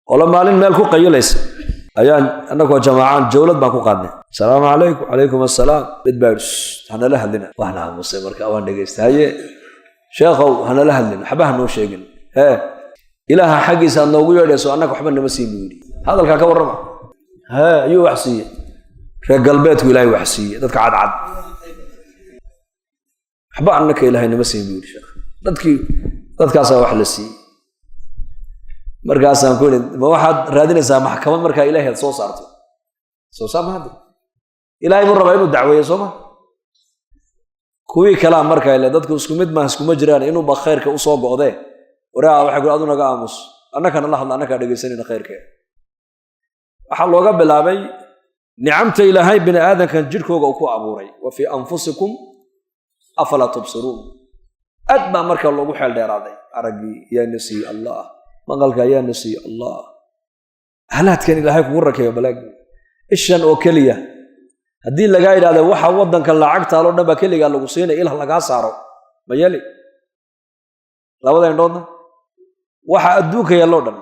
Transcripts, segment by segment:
Qolo maalin meel ku qayilaysa ayaan annagoo jamaacaan jawlad baan ku qaadnay. "Asalaamu calaykum." "Calaykum assalaam." Mid baa yidhi, "Hanala hadlina." Waan aamusay marka, waan dhegaystay. "Haye sheekhow, hanala hadlin, waxba hanoo sheegin. Hee, Ilaaha xaggiisa aad noogu yeedhayso, annaga waxba nama siin," buu yidhi. Hadalkaa ka warrama. Hee, ayuu wax siiyey? Reer galbeedku Ilaahay wax siiyey, dadka cadcad waxba annaka Ilaahay nama siin, buu yidhi sheekh. Dadkii dadkaasaa wax la siiyey. Markaasaan ku yidhi, "Ma waxaad raadinaysaa maxkamad markaa Ilahay aad soo saarto? Soo saar ma hadda Ilaahay buu rabaa inuu dacweeyo, soo ma?" Kuwii kalaa markaa ile dadku isku mid maaha, iskuma jiraan, inuuba khayrka usoo go'dee waraa waxay ku adu naga aamus, annakana la hadla, annakaa dhegaysanayna khayrkee. Waxaa looga bilaabay nicamta Ilaahay bini aadankan jidhkooga uu ku abuuray. وفي أنفسكم أفلا تبصرون. Aad baa marka loogu xeel dheeraaday. Araggii yaa na siiyey? Allah. Maqalka ayaa na siiyey? Allah. Halaadkan Ilaahay kugu rakeeyo balaag, ishan oo keliya haddii lagaa yidhahda waxa waddankan lacag taaloo dhan baa keligaa lagu siinaya, ilah lagaa saaro, ma yeli? Labada indhoodna, waxa adduunka yaalloo dhan,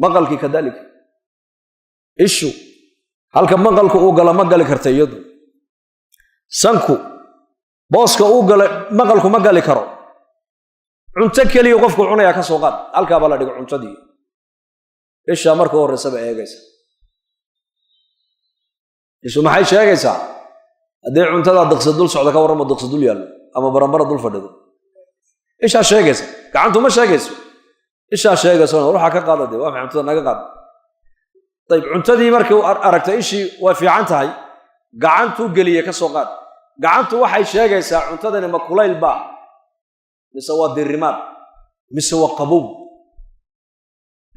maqalkii كذلك. Ishu halka maqalku uu galo ma gali karta iyadu. Sanku booska uu gala maqalku ma gali karo. Cunto keliya qofku cunayaa, ka soo qaad, halkaa baa la dhigo cuntadii. Ishaa marka u horreysaba eegaysa. Ishu maxay sheegaysaa? Haddii cuntadaa diqsi dul socda, ka warramo, diqsi dul yaallo ama barambara dul fadhido, ishaa sheegaysa. Gacantu ma sheegayso, ishaa sheegayso. "Ruuxa ka qaada dee, waa maxay cuntada naga qaad?" Dayib, cuntadii markii aragtay ishii, way fiican tahay. Gacantuu geliye, ka soo qaad, gacantu waxay sheegaysaa cuntadani ma kulayl baa mise waa dirimaad mise waa qabow.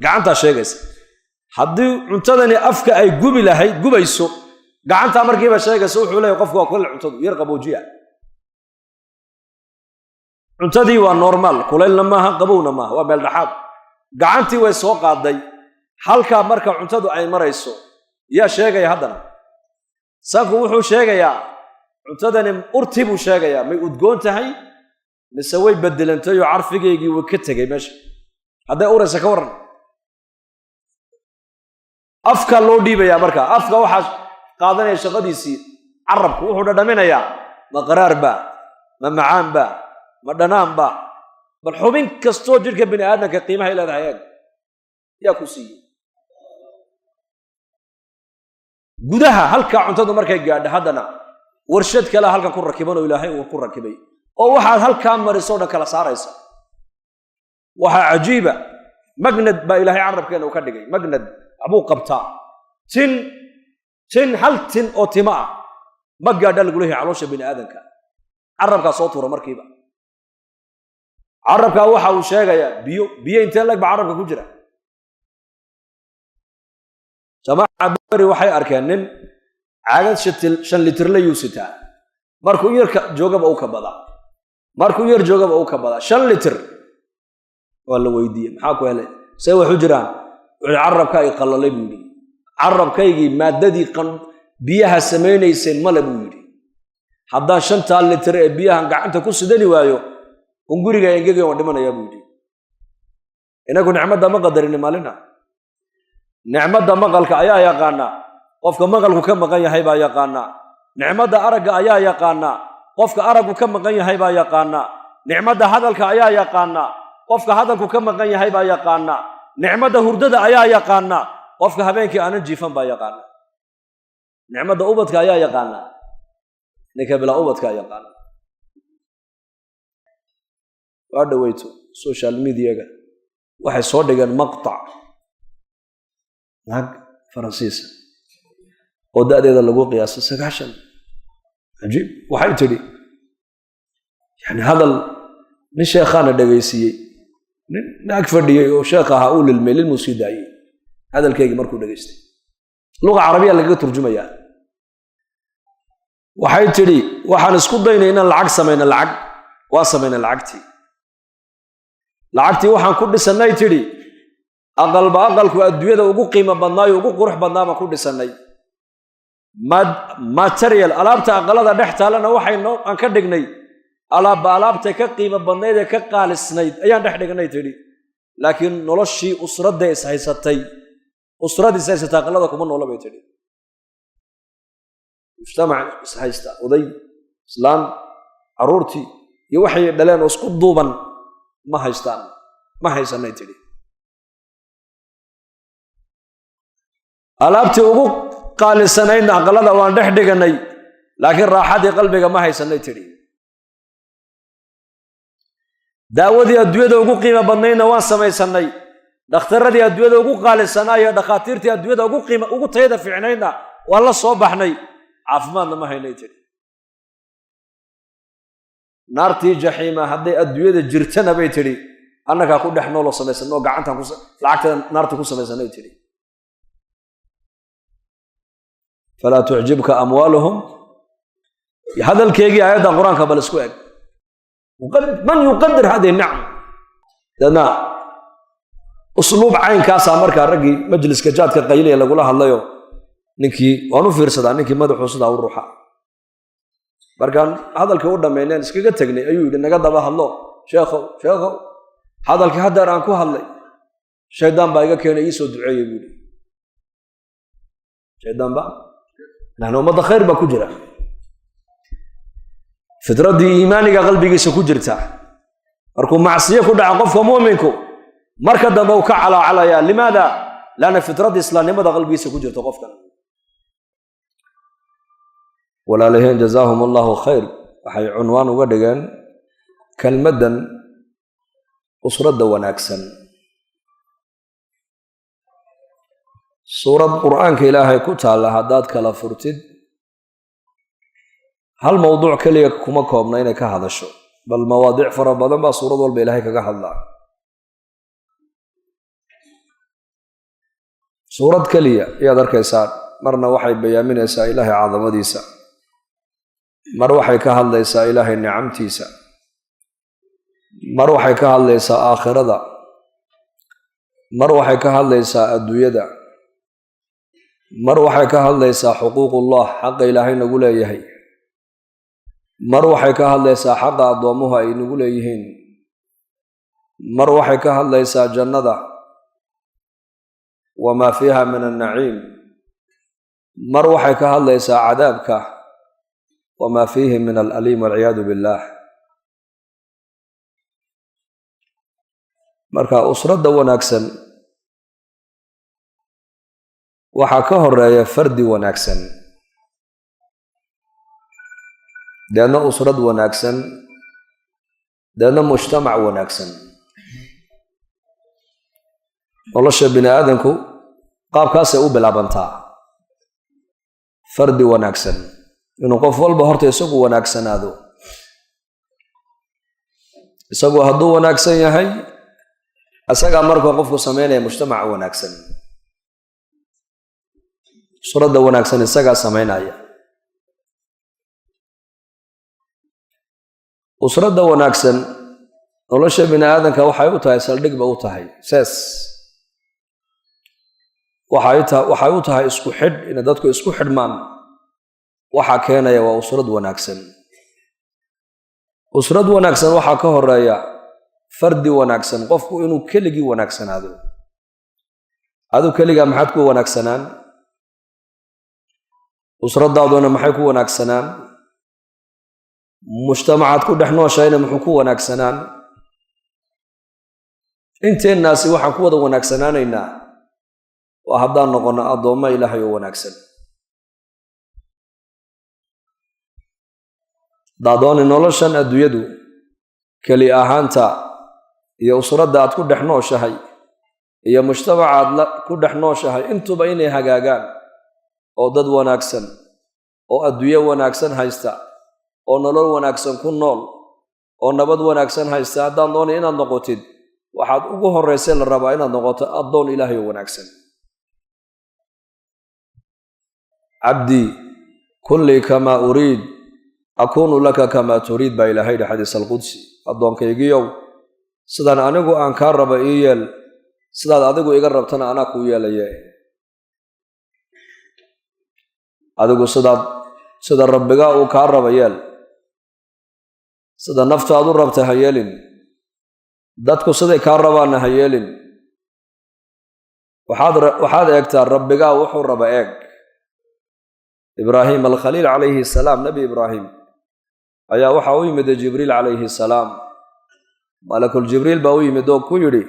Gacantaa sheegaysa. Haddii cuntadani afka ay gubi lahayd, gubayso, gacantaa markiiba sheegaysa. Wuxuu leeyahy qofku, "Waa kulayl cuntadu, yar qaboojiya." Cuntadii waa normal, kulaylna maaha, qabowna maaha, waa meel dhexaad. Gacantii way soo qaaday. Halkaa marka cuntadu ay marayso yaa sheegaya haddana? Sanku wuxuu sheegayaa cuntadani urtii buu sheegayaa, may udgoon tahay mise way bedelantay oo carfigeygii way ka tegay meesha. Hadday uraysa, ka warran? Afka loo dhiibayaa. Marka afka waxaa qaadanaya shaqadiisii carabku. Wuxuu dhadhaminayaa, ma qaraar ba, ma macaan ba, ma dhanaan ba? Bal xubin kastoo jidhka bini aadamka qiimahay leedahay eeg. Yaa ku siiyey? Gudaha halkaa cuntadu markay gaadho, haddana warshad kalea halkan ku rakiban oo Ilaahay uu ku rakibay, oo waxaad halkaa mariso o dhan kala saaraysa. Waxaa cajiiba, magnad baa Ilaahay carabkeena uu ka dhigay. Magnad waxbuu qabtaa. Tin tin, hal tin oo timo ah ma gaadha lagu leeyahay caloosha bini aadamka. Carabkaa soo tuura markiiba. Carabkaa waxa uu sheegayaa biyo. Biyo intee lag ba carabka ku jira? Jamaaca beri waxay arkeen nin caagad 5 litirla yuu sitaa. Markuu yarka joogaba u kabadaa, markuu yar joogaba u kabadaa, 5 litir. Waa la weydiiyey, "Maxaa ku helay? See wax u jiraan?" Wuxuu, "Carabka ay qallalay," buu yidhi. "Carabkaygii maaddadii biyaha samaynaysay male," buu yidhi. "Haddaan shantaa litir ee biyahan gacanta ku sidani waayo, un guriga engegay, waan dhimanayaa," buu yidhi. Inagu nicmadda ma qadarini maalina. Nicmadda maqalka ayaa yaqaanaa? Qofka maqalku ka maqan yahay baa yaqaanaa. Nicmadda aragga ayaa yaqaanaa? Qofka araggu ka maqan yahay baa yaqaanaa. Nicmadda hadalka ayaa yaqaanaa? Qofka hadalku ka maqan yahay baa yaqaanaa. Nicmadda hurdada ayaa yaqaanaa? Qofka habeenkii aanan jiifan baa yaqaanaa. Nicmadda ubadka ayaa yaqaanaa? Ninka bilaa ubadka yaqaana. Waa dhaweyto social mediaga waxay soo dhigeen maqtac naag Faransiisa oo da'deeda lagu qiyaasay 90. Cajiib. Waxay tidhi, yani hadal nin sheekhaana dhegaysiiyey, nin naag fadhiyey oo sheekh ahaa uu lilmay, lilmuu sii daayey hadalkeygii markuu dhegaystay. Luqa carabiya lagaga turjumayaa. Waxay tidhi, "Waxaan isku daynay inaan lacag samayno. Lacag waa samaynay. Lacagtii waxaan ku dhisannay," tidhi, "aqalba aqalku adduunyada ugu qiimo badnaayo, ugu qurux badnaa baan ku dhisannay. Material alaabta aqalada dhex taallana waxayno aan ka dhignay alaabba alaabtay ka qiimo badnayd ee ka qaalisnayd ayaan dhex dhignay," tidhi. Laakiin noloshii usradda is haysatay, usrad is haysata aqalada kuma noola, bay tidhi. Mujtamac is haysta, oday, islaan, carruurtii iyo waxay dhaleen oo isku duuban ma haystaan, ma haysanay tidhi. Alaabtii ugu qaalisanaydna aqalada waan dhex dhiganay, laakiin raaxadii qalbiga ma haysanay tidhi. Daawadii adduunyada ugu qiimo badnaydna waan samaysanay, dhakhtaradii adduunyada ugu qaalisanaa iyo dhakhaatiirtii adduunyada ugu qiima ugu tayada fiicnaydna waan la soo baxnay, caafimaadna ma haynay tidhi. Naartii jaxiima hadday adduunyada jirtana, bay tidhi, annagaa ku dhex nooloo samaysanay oo gacantaan lacagta naarta ku samaysanay tidhi. Falaa tucjibka amwaaluhum. Hadalkeygii aayadda qur-aanka bal isku eg. Man yuqadir hadihi nicma? Deedna usluub caynkaasaa markaa raggii majliska jaadka qaylaya lagula hadlayo. Ninkii waan u fiirsadaa, ninkii madaxuu sidaa u ruuxa. Markaan hadalkii u dhammayneen iskaga tegnay ayuu yidhi, naga daba hadlo, sheekhow, sheekhow, hadalkii haddeer aan ku hadlay shaydaan baa iga keenay, iisoo duceeyey, buu yidhi. Shaydaan ba laanna ummadda khayr baa ku jira, fidraddii iimaaniga qalbigiisa ku jirta. Markuu macsiyo ku dhaco qofka mu'minku, marka dambe uu ka calaacalayaa. Limaada? Laanna fidraddii islaamnimada qalbigiisa ku jirta qofkan. Walaalaheen, jazaahum allahu khayr, waxay cunwaan uga dhigeen kelmaddan usradda wanaagsan. Suurad qur'aanka ilaahay ku taalla haddaad kala furtid, hal mowduuc keliya kuma koobna inay ka hadasho, bal mawaadiic fara badan baa suurad walba ilaahay kaga hadlaa. Suurad keliya ayaad arkaysaa, marna waxay bayaaminaysaa ilaahay cadamadiisa, mar waxay ka hadlaysaa ilaahay nicamtiisa, mar waxay ka hadlaysaa aakhirada, mar waxay ka hadlaysaa adduunyada, mar waxay ka hadlaysaa xuquuqullah, xaqa ilaahay nagu leeyahay, mar waxay ka hadlaysaa xaqa addoommuhu ay nagu leeyihiin, mar waxay ka hadlaysaa jannada wamaa fiiha min annaciim, mar waxay ka hadlaysaa cadaabka wamaa fiihi min alaliim, walciyaadu billaah. Marka usradda wanaagsan waxaa ka horeeya fardi wanaagsan, deedna usrad wanaagsan, deedna mujtamac wanaagsan. Nolosha bini aadamku qaabkaasay u bilaabantaa. Fardi wanaagsan, inuu qof walba horta isagu wanaagsanaado. Isagu hadduu wanaagsan yahay, isagaa marka qofku samaynaya mujtamac wanaagsan, usradda wanaagsan isagaa samaynaya. Usradda wanaagsan nolosha bini aadamka waxay u tahay saldhig ba u tahay, sees waxay u tahay isku xidh, inay dadku isku xidhmaan waxaa keenaya waa usrad wanaagsan. Usrad wanaagsan waxaa ka horeeya fardi wanaagsan, qofku inuu keligii wanaagsanaado. Adu keligaa maxaad ku wanaagsanaan? Usraddaaduna maxay ku wanaagsanaan? Mujtamacaad ku dhex nooshahayna muxuu ku wanaagsanaan? Inteennaasi waxaan ku wada wanaagsanaanaynaa waa haddaan noqono addoommo ilaahay oo wanaagsan. Daadooni noloshan adduunyadu keli ahaanta iyo usradda aad ku dhex nooshahay iyo mujtamacaad ku dhex nooshahay intuba inay hagaagaan oo dad wanaagsan oo adduunyo wanaagsan haysta oo nolol wanaagsan ku nool oo nabad wanaagsan haysta haddaan doonay inaad noqotid, waxaad ugu horraysa la rabaa inaad noqoto addoon ilaahay oo wanaagsan. Cabdii kullii kamaa uriid akuunu laka kamaa turiid, baa ilaahay yidhi xadiis alqudsi. Addoonkaygiyow, sidaan anigu aan kaa raba ii yeel, sidaad adigu iga rabtana anaa kuu yeelaye. Adigu sidaad sida rabbigaa uu kaa raba yeel, sida naftaad u rabta ha yeelin. Dadku siday kaa rabaanna ha yeelin. Waxaad eegtaa rabbigaa wuxuu raba eeg. Ibraahim alkhaliil calayhi salaam, nebi Ibraahim ayaa waxaa u yimid Jibriil calayhi salaam. Malakul Jibriil baa u yimid oo ku yidhi: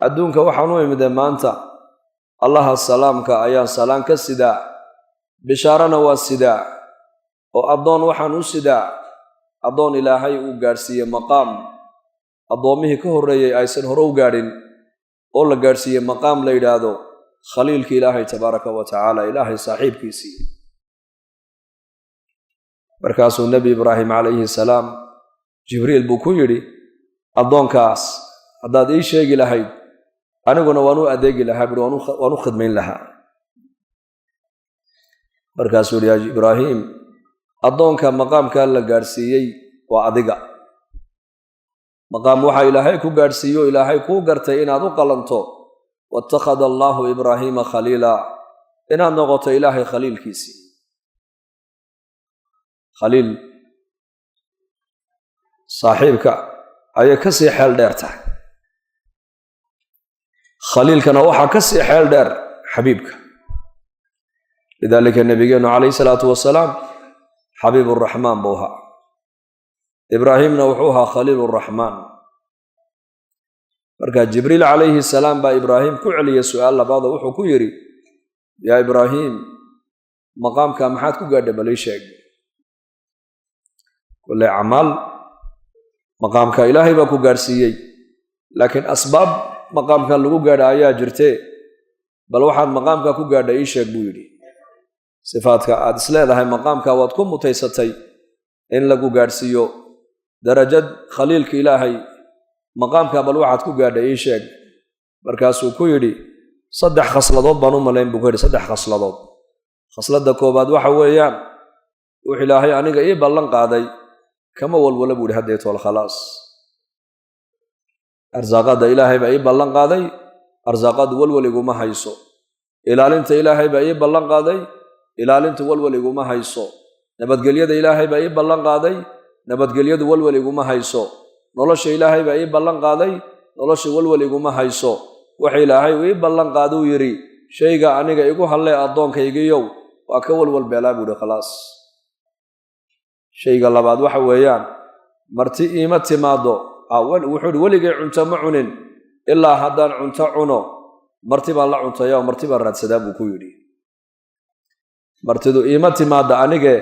"Adduunka waxaan u imide maanta Allaha salaamka ayaan salaan ka sidaa, bishaarana waa sidaa, oo addoon waxaan u sidaa, addoon Ilaahay uu gaadhsiiyey maqaam addoommihii ka horreeyey aysan hore u gaadhin, oo la gaadhsiiyey maqaam la yidhaahdo khaliilka Ilaahay tabaaraka wa tacaala, Ilaahay saaxiibkiisii." Markaasuu nebi Ibraahim calayhi salaam Jibriil buu ku yidhi: "Addoonkaas haddaad ii sheegi lahayd, aniguna waan u adeegi lahaa," buhi, "waan u khidmayn lahaa." Markaasuu yidhi: "Yaa Ibraahim, addoonka maqaamkaa la gaadhsiiyey waa adiga. Maqaam waxaa Ilaahay ku gaadhsiiyo, Ilaahay kuu gartay inaad u qalanto, waitakhada Allaahu Ibraahiima khaliila, inaad noqoto Ilaahay khaliilkiisii." Khaliil saaxiibka ayay ka sii xeel dheer tahay. Khaliilkana waxaa ka sii xeel dheer xabiibka. Lidaalika nebigeennu calayhi salaatu wasalaam xabiiburaxmaan buu ahaa, Ibraahimna wuxuu ahaa khaliiluraxmaan. Marka Jibriil calayhi salaam baa Ibraahim ku celiyey su'aal labaadoo wuxuu ku yidhi: "Yaa Ibraahim, maqaamka maxaad ku gaadhay? Bal ii sheeg." Kulle acmaal maqaamka Ilaahay baa ku gaadhsiiyey, laakiin asbaab maqaamkan lagu gaadha ayaa jirtee, bal waxaad maqaamka ku gaadha ii sheeg, buu yidhi. Sifaadka aad isleedahay maqaamka waad ku mutaysatay in lagu gaadhsiiyo darajad khaliilka Ilaahay, maqaamka bal waxaad ku gaadha ii sheeg. Markaasuu ku yidhi: "Saddex khasladood baan u malayn," buu ku yidhi. "Saddex khasladood. Khasladda koowaad waxa weeyaan, wuxuu Ilaahay aniga ii ballan qaaday kama walwala," buu yidhi. "Haddeetool khalaas, arsaaqadda Ilaahay baa ii ballan qaaday, arsaaqaddu walwal iguma hayso. Ilaalinta Ilaahay baa ii ballan qaaday, ilaalintu walwal iguma hayso. Nabadgelyada Ilaahay baa ii ballan qaaday, nabadgelyadu walwal iguma hayso. Nolosha Ilaahay baa ii ballan qaaday, nolosha walwal iguma hayso. Waxa Ilaahay uu ii ballan qaaduu," yidhi, "shayga aniga igu hallee addoonkaygiyow, waa ka walwal beelaa," buu yidhi. "Khalaas. Shayga labaad waxa weeyaan, marti iima timaaddo," wuxuu yidhi, "weligay cunto ma cunin, ilaa haddaan cunto cuno marti baan la cuntaya oo marti baan raadsadaa," buu ku yidhi. "Martidu iima timaadda anige,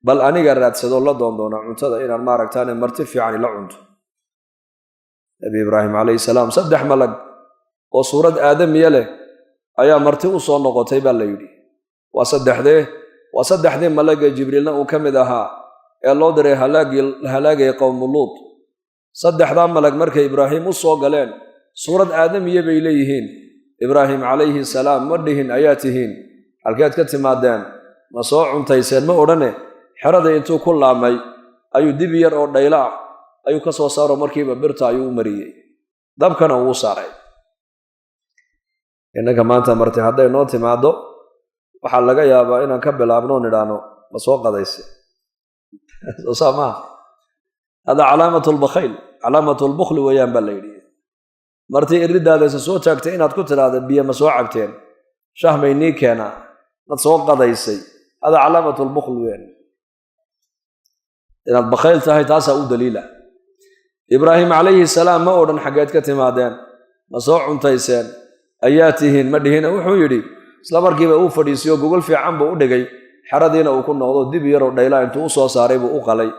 bal aniga raadsado, la doondoona cuntada inaan maaragtaane marti fiican ila cunto." Nebi Ibraahim calayhi salaam saddex malag oo suurad aadamiya leh ayaa marti u soo noqotay baa la yidhi. Waa saddexdee? Waa saddexdii malagee Jibriilna uu ka mid ahaa ee loo diray halaagay qowmu Luut. Saddexdaa malag markay Ibraahim u soo galeen, suurad aadamiya bay leeyihiin. Ibraahim calayhi salaam ma dhihin: "Ayaa tihiin? Halkeed ka timaadeen? Ma soo cuntayseen?" Ma odhane, xerada intuu ku laamay ayuu dibi yar oo dhaylo ah ayuu ka soo saaro, markiiba birta ayuu u mariyey, dabkana uu saaray. Innanka maanta marti hadday noo timaaddo, waxaa laga yaabaa inaan ka bilaabno nidhaahno: "Ma soo qadayse?" Soo saa maaha? Hada calaamat lbakhayl, calaamat lbukhli weeyaan baa la yidhi. Marti iridaadaysa soo taagtay inaad ku tidhaahda: "Biyo ma soo cabteen? Shah may nii keenaa? Mad soo qadaysay?" Hada calaamat lbukhl weeyaan. Inaad bakhayl tahay taasaa u daliila. Ibraahim calayhi salaam ma odhan: "Xaggeed ka timaadeen? Ma soo cuntayseen? Ayaa tihiin?" Ma dhihina. Wuxuu yidhi, isla markiiba uu fadhiisiyo, gogol fiican buu u dhigay, xeradiina uu ku noqdo, dib yaroo dhaylaa intuu u soo saaray buu u qalay,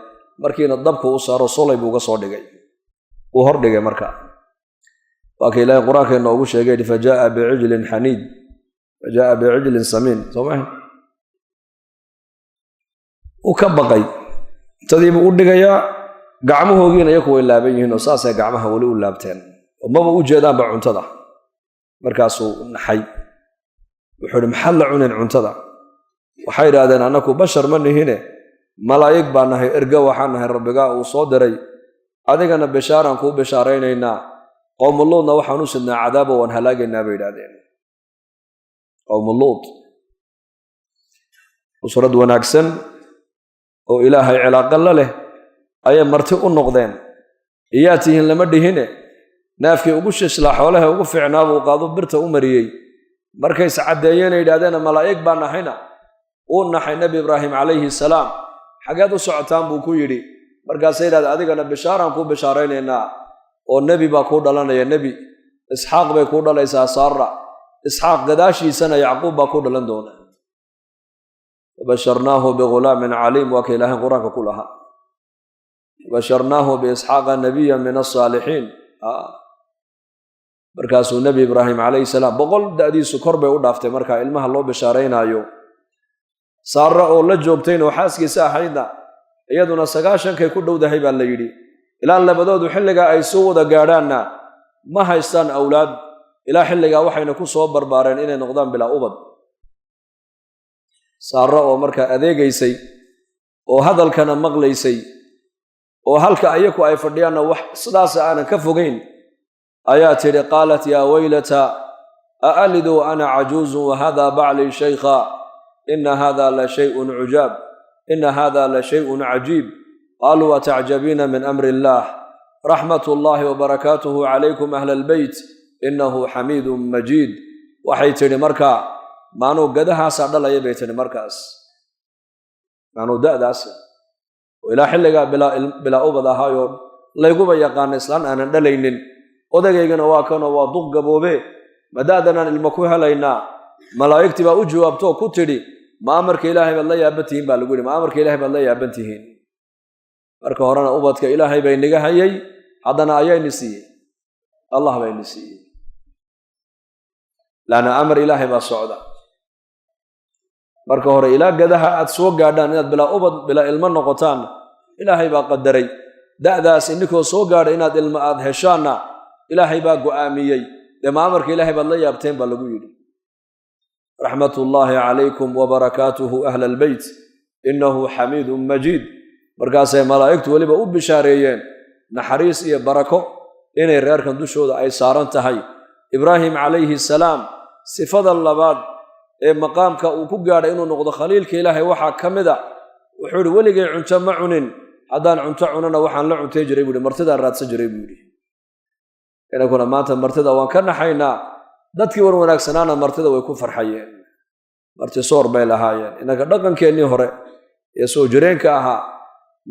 markiina dabka u saaro, solay buu uga soo dhigay, uu hor dhigay. Marka waa ka Ilaahay qur-aanka inoogu sheegay: "Fajaaa bicijlin xaniid, fajaaa bicijlin samiin." Soo maha? Uu ka baqay, cuntadiibuu u dhigayaa, gacmahoogiina iyaku way laaban yihiin oo saasay gacmaha weli u laabteen oo maba u jeedaanba cuntada. Markaasuu naxay, wuxuu ihi: "Maxaad la cuneen cuntada?" Waxay idhaahdeen: "Annaku bashar ma nihine, malaa'ig baa nahay, ergo waxaan nahay rabbigaa uu soo diray, adigana bishaaraan kuu bishaaraynaynaa, qowmuluudna waxaan u sidnaa cadaabo, waan halaagaynaa," bay idhahdeen. Qowmuluud usrad wanaagsan oo Ilaahay cilaaqo la leh ayay marti u noqdeen. Iyaa tihiin lama dhihine. Neefkii ugu shishlaa, xoolaha ugu fiicnaa buu qaadu birta u mariyey. Markays caddeeyeen yidhahdeen malaa'ig baa nahayna, uu naxay Nebi Ibraahim calayhi salaam. Xageed u socotaan buu ku yidhi. Markaasay yidhahdeen adigana bishaaraan kuu bishaaraynaynaa oo nebi baa kuu dhalanaya, nebi Isxaaq bay kuu dhalaysaa Saara, Isxaaq gadaashiisana Yacquub baa kuu dhalan doona. Wabasharnaahu bigulaamin caliim, waa ka Ilaahay qur-aanka ku lahaa. Wabasharnaahu biisxaaqa nabiya min asaalixiin. Markaasuu Nebi Ibraahim calayhi salaam 100 da'diisu kor bay u dhaaftay markaa ilmaha loo bishaaraynaayo. Saara oo la joogtayna oo xaaskiisa ahaydna iyaduna 90kay ku dhowdahay baa la yidhi. Ilaa labadoodu xilligaa ay soo wada gaadhaanna ma haystaan awlaad. Ilaa xilligaa waxayna ku soo barbaareen inay noqdaan bilaa ubad. Saara oo markaa adeegaysay oo hadalkana maqlaysay oo halka ayaku ay fadhiyaanna wax sidaas aanan ka fogayn ayaa tidhi, qaalat yaa waylata aalidu ana cajuuzun wahada baclii shaykha, ina hada la shayun cujaab, ina hada la shayun cajiib. Qaaluu atacjabiina min amri illaah, raxmat ullahi wabarakaatuhu calaykum ahla albeyt, inahu xamiidun majiid. Waxay tidhi markaa, maanuu gadahaasaa dhalaya bay tidhi markaas, maanuu da'daas oo ilaa xilligaa bilaa ubad ahaayoo layguba yaqaana islaan aanan dhalaynin, odageygana waa kanoo waa duq gaboobe, mada'danaan ilmo ku helaynaa? Malaa'igtii baa u jawaabtoo ku tidhi, ma amarka Ilaahay baad la yaaban tihiin baa lagu yidhi, ma amarka Ilahay baad la yaaban tihiin? Marka horena ubadka Ilaahay bay niga hayay, haddana ayayni siiyey, Allah bayni siiyey. Laanna amar Ilaahay baa socda. Marka hore ilaa gadaha aad soo gaadhaan inaad bilaa ubad, bilaa ilmo noqotaan, Ilaahay baa qadaray. Da'daas ininkoo soo gaadha inaad ilmo aad heshaanna Ilaahay baa go'aamiyey. Dee ma amarka Ilaahay baad la yaabteen baa lagu yidhi. Raxmatullaahi calaykum wabarakaatuhu ahla albeyt, innahu xamiidun majiid. Markaasay malaa'igtu weliba u bishaareeyeen naxariis iyo barako inay reerkan dushooda ay saaran tahay. Ibraahim calayhi salaam sifada labaad ee maqaamka uu ku gaadhay inuu noqdo khaliilka Ilaahay waxaa ka mid a, wuxuu ihi weligay cunto ma cunin, haddaan cunto cunana waxaan la cuntay jiray buu ihi, martidaan raadsan jiray buu yidhi. Inankuna maanta martida waan ka naxaynaa. Dadkii war wanaagsanaana martida way ku farxayeen, marti soor bay lahaayeen. Inanka dhaqankeennii hore ee soo jireenka ahaa,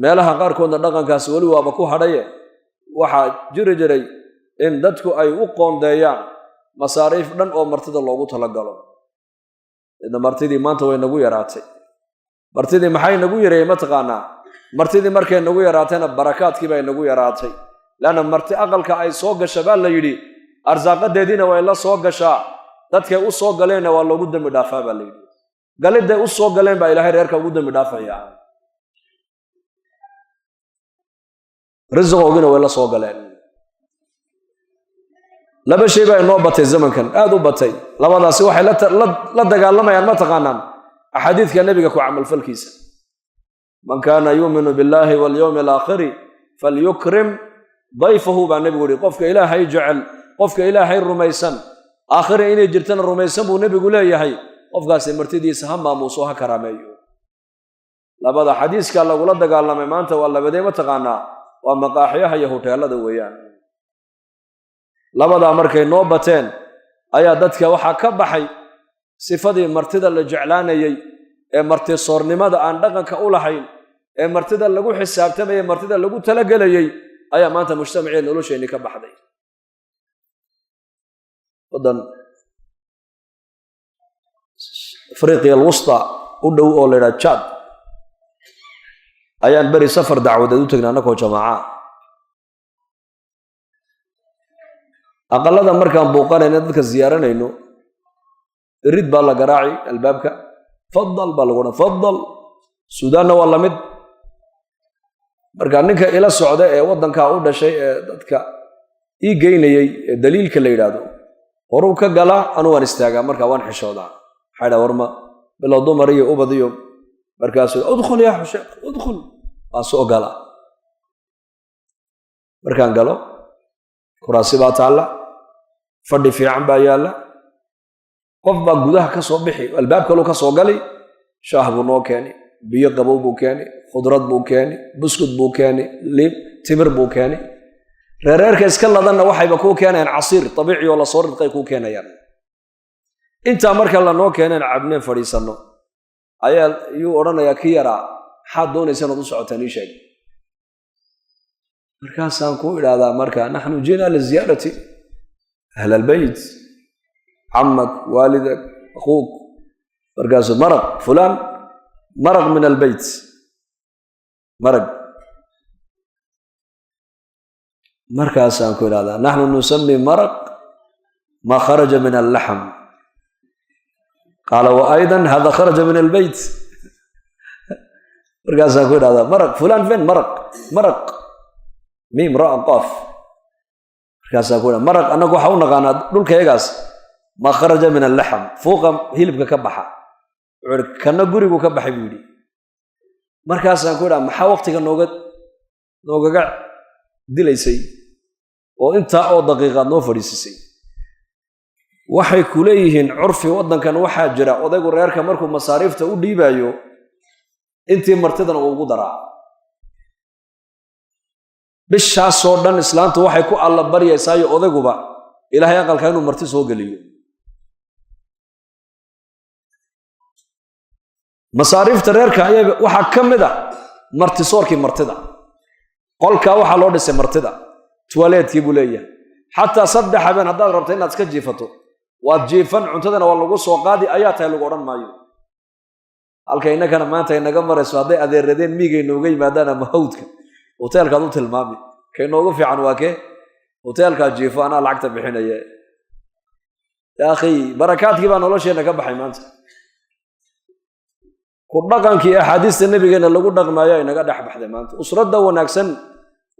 meelaha qaarkoodna dhaqankaasi weli waaba ku hadhaye, waxaa jiri jiray in dadku ay u qoondeeyaan masaariif dhan oo martida loogu talagalo. Idna martidii maanta way nagu yaraatay. Martidii maxay nagu yareeyey mataqaanaa? Martidii markay nagu yaraatayna barakaadkii bay nagu yaraatay. Leanna marti aqalka ay soo gasha baa la yidhi, arsaaqadeediina way la soo gashaa, dadkay u soo galeenna waa loogu dembi dhaafaa baa la yidhi. Galidday u soo galeen baa Ilaahay reerka ugu dembi dhaafayaa, risiqoogina way la soo galeen. Laba shay baa inoo batay zamankan, aada u batay. Labadaasi waxay la dagaalamayaan mataqaanaan axaadiidka nebiga ku camalfalkiisa. Man kaana yuuminu billaahi walyowmi alaakhiri falyukrim dayfahu baa nebigu yihi. Qofka Ilaahay jecel, qofka Ilaahay rumaysan, aakhira inay jirtana rumaysan buu nebigu leeyahay, qofkaasi martidiisa ha maamuuso, ha karaameeyo. Labada xadiiska lagula dagaalamay maanta waa labadee mataqaanaa? Waa maqaaxiyaha iyo huteelada weeyaan. Labadaa markay noo bateen ayaa dadka waxaa ka baxay sifadii martida la jeclaanayey ee martisoornimada aan dhaqanka u lahayn, ee martida lagu xisaabtamayey, martida lagu talagelayey, ayaa maanta mujtamacee nolosheenni ka baxday. Waddan Afriqiya alwusta u dhow oo la yidhaha Jad ayaan beri safar dacwadeed u tegnay annakoo jamaaca. Aqalada markaan buuqanayno, dadka ziyaaranayno, irid baa la garaaci albaabka, fadal baa lagu odhan, fadal. Suudaanna waa lamid. Marka ninka ila socda ee waddankaa u dhashay ee dadka ii geynayey ee daliilka la yidhaahdo horuu ka galaa, anu waan istaagaa, markaa waan xishoodaa. Maxaa ydhaha warma bilo dumar iyo ubad iyo markaasuu udkhul yaa xusheekh udkhul, waan soo galaa. Markaan galo kuraasi baa taalla, fadhi fiican baa yaalla, qof baa gudaha ka soo bixi, albaab kaluu ka soo gali, shaah buu noo keeni, biyo qabow buu keeni, khudrad buu keeni, buskud buu keeni, liib timir buu keeni. Reereerka iska ladanna waxayba kuu keenayaan casiir dabiici oo lasoo ridqay kuu keenayaan. Intaa marka lanoo keeneen cabneen fadhiisanno ayaa yuu odhanayaa ki yaraa, maxaad doonaysa inaad u socotaan, ii sheeg. Markaasaan ku idhaahdaa, marka naxnu ji'na liziyaarati ahl albeyt, camak, waalidak, akhuuk. Markaasuu maraq fulaan, maraq min albeyt, marag. Markaasaan ku idhahdaa, naxnu nusami maraq ma kharaja min allaxm. Qaala wa aydan hada kharaja min albeyt. Markaasaan ku idhahdaa, maraq fulaan fen, maraq, maraq miim ra qaaf. Markaasaan ku idhahdaa, maraq annagu waxaa u naqaanaa dhulkayagaas ma kharaja min allaxm, fuuqa hilibka ka baxa. Wuxuu ihi kana gurigu ka baxay buu yidhi. Markaasaan ku idhaha, maxaa waqtiga noogaga dilaysay oo intaa oo daqiiqaad noo fadhiisisay? Waxay ku leeyihiin curfi waddankan waxaa jira odaygu reerka markuu masaariifta u dhiibayo intii martidana uu ugu daraa. Bishaasoo dhan islaantu waxay ku alla baryaysaayo odayguba ilaahay aqalka inuu marti soo geliyo. Masaariifta reerka ayaa waxaa ka mid a martisoorkii martida. Qolkaa waxaa loo dhisay martida, tuwaleedkii buu leeyahay. Xataa 3 habeen haddaad rabto inaad iska jiifato waad jiifan, cuntadana waa lagu soo qaadi, ayaa tahay lagu odhan maayo. Halka innakana maanta ay naga marayso hadday adeeradeen miigay nooga yimaadaan ama hawdka, hoteelkaad u tilmaami kay noogu fiican waa kee, hoteelkaa jiifo, anaa lacagta bixinaya. Yaa akhi, barakaadkii baa nolosheenna ka baxay maanta. Ku dhaqankii axaadiista nabigeenna lagu dhaqmaayo ay naga dhex baxday maanta. Usradda wanaagsan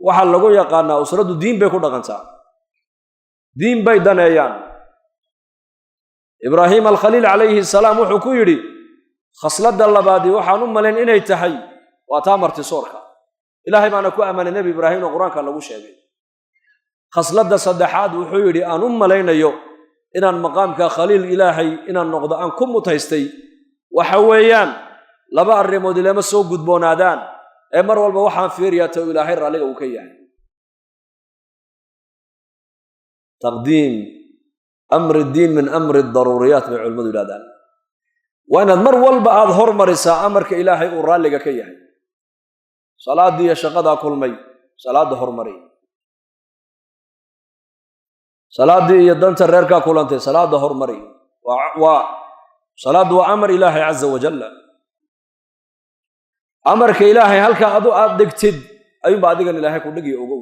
waxaa lagu yaqaanaa usraddu diin bay ku dhaqantaa, diin bay daneeyaan. Ibraahim alkhaliil calayhi salaam wuxuu ku yidhi khasladda labaadii waxaan u malayn inay tahay waa taa martisoorka. Ilaahay baana ku ammaanay nebi Ibraahim oo qur-aanka lagu sheegay. Khasladda saddexaad wuxuu yidhi aan u malaynayo inaan maqaamka khaliil ilaahay inaan noqdo aan ku mutaystay waxa weeyaan laba arrimood ilama soo gudboonaadaan ee mar walba waxaan fiiriyaa ta ilaahay raalliga uu ka yahay. Taqdiim amri diin min amri daruuriyaat bay culimmadu yidhahdaan. Waa inaad mar walba aada hormarisaa amarka ilaahay uu raalliga ka yahay. Salaaddii iyo shaqadaa kulmay, salaadda hormari. Salaaddii iyo danta reerkaa kulantay, salaadda hormari. Waa salaaddu waa amar ilaahay caza wajalla. Amarka ilaahay halkaa adu aada dhigtid ayuunba adigan ilaahay ku dhigiyo ogow.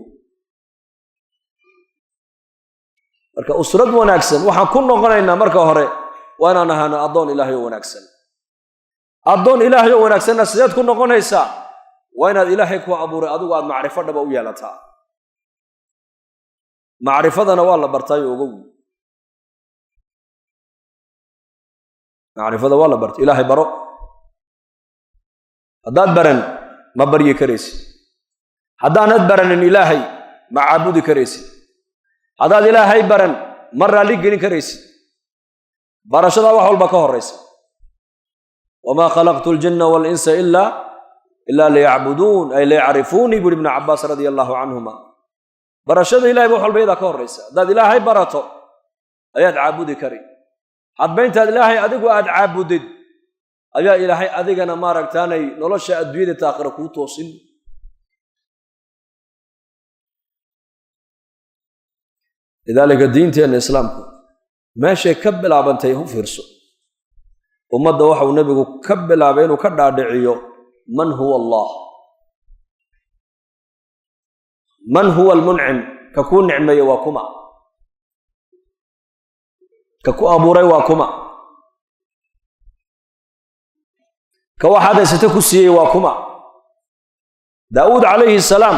Marka usrad wanaagsan waxaan ku noqonaynaa marka hore waa inaan ahaano addoon ilaahay oo wanaagsan. Addoon ilaahay oo wanaagsanna sideed ku noqonaysaa? Waa inaad ilaahay ku abuuray adigu aad macrifo dhaba u yeelataa. Macrifadana waa la bartaayo ogow. Macrifada waa la bartay, ilaahay baro. Haddaad baran ma baryi karaysid. Haddaanad baranin ilaahay ma caabudi karaysid. Haddaad ilaahay baran ma raalli gelin karaysid. Barashadaa wax walba ka horraysa. Wamaa khalaqtu aljinna waalinsa ilaa liyacbuduun ay liyacrifuunii buuri ibnu Cabbaas radia allahu canhuma. Barashada ilahay ba wax walba iyadaa ka horraysa. Haddaad ilaahay barato ayaad caabudi kari. Hadba intaad ilaahay adigu aad caabudid ayaa ilaahay adigana maaragtaanay nolosha adduunyada taakhira kuu toosin. Lidaalika diinteenna islaamku meeshay ka bilaabantay u fiirso. Ummadda waxauu nebigu ka bilaabay inuu ka dhaadhiciyo man huwa allah, man huwa almuncim, ka kuu nicmeeye waa kuma, ka ku abuuray waa kuma, ka waxaad haysata ku siiyey waa kuma. Daa'uud calayhi salaam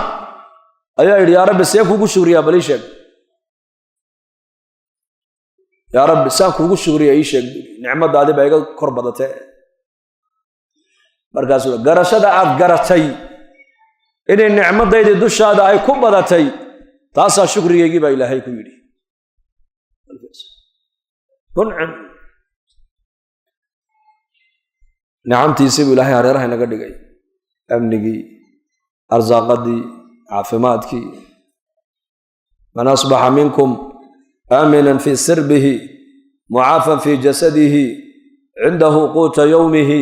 ayaa yidhi, yaa rabbi see kuugu shugriyaa, bal ii sheeg. Yaa rabbi saan kuugu shugriya ii sheeg, nicmadaadi baa iga kor badatee. Markaasuu garashada aad garatay inay nicmadaydii dushaada ay ku badatay, taasaa shukrigaygii baa ilaahay ku yidhi. Muncim nicamtiisii buu ilaahay hareeraha inaga dhigay, amnigii, arsaaqadii, caafimaadkii. Man asbaxa minkum aaminan fii sirbihi mucaafan fii jasadihi cindahu quuta yowmihi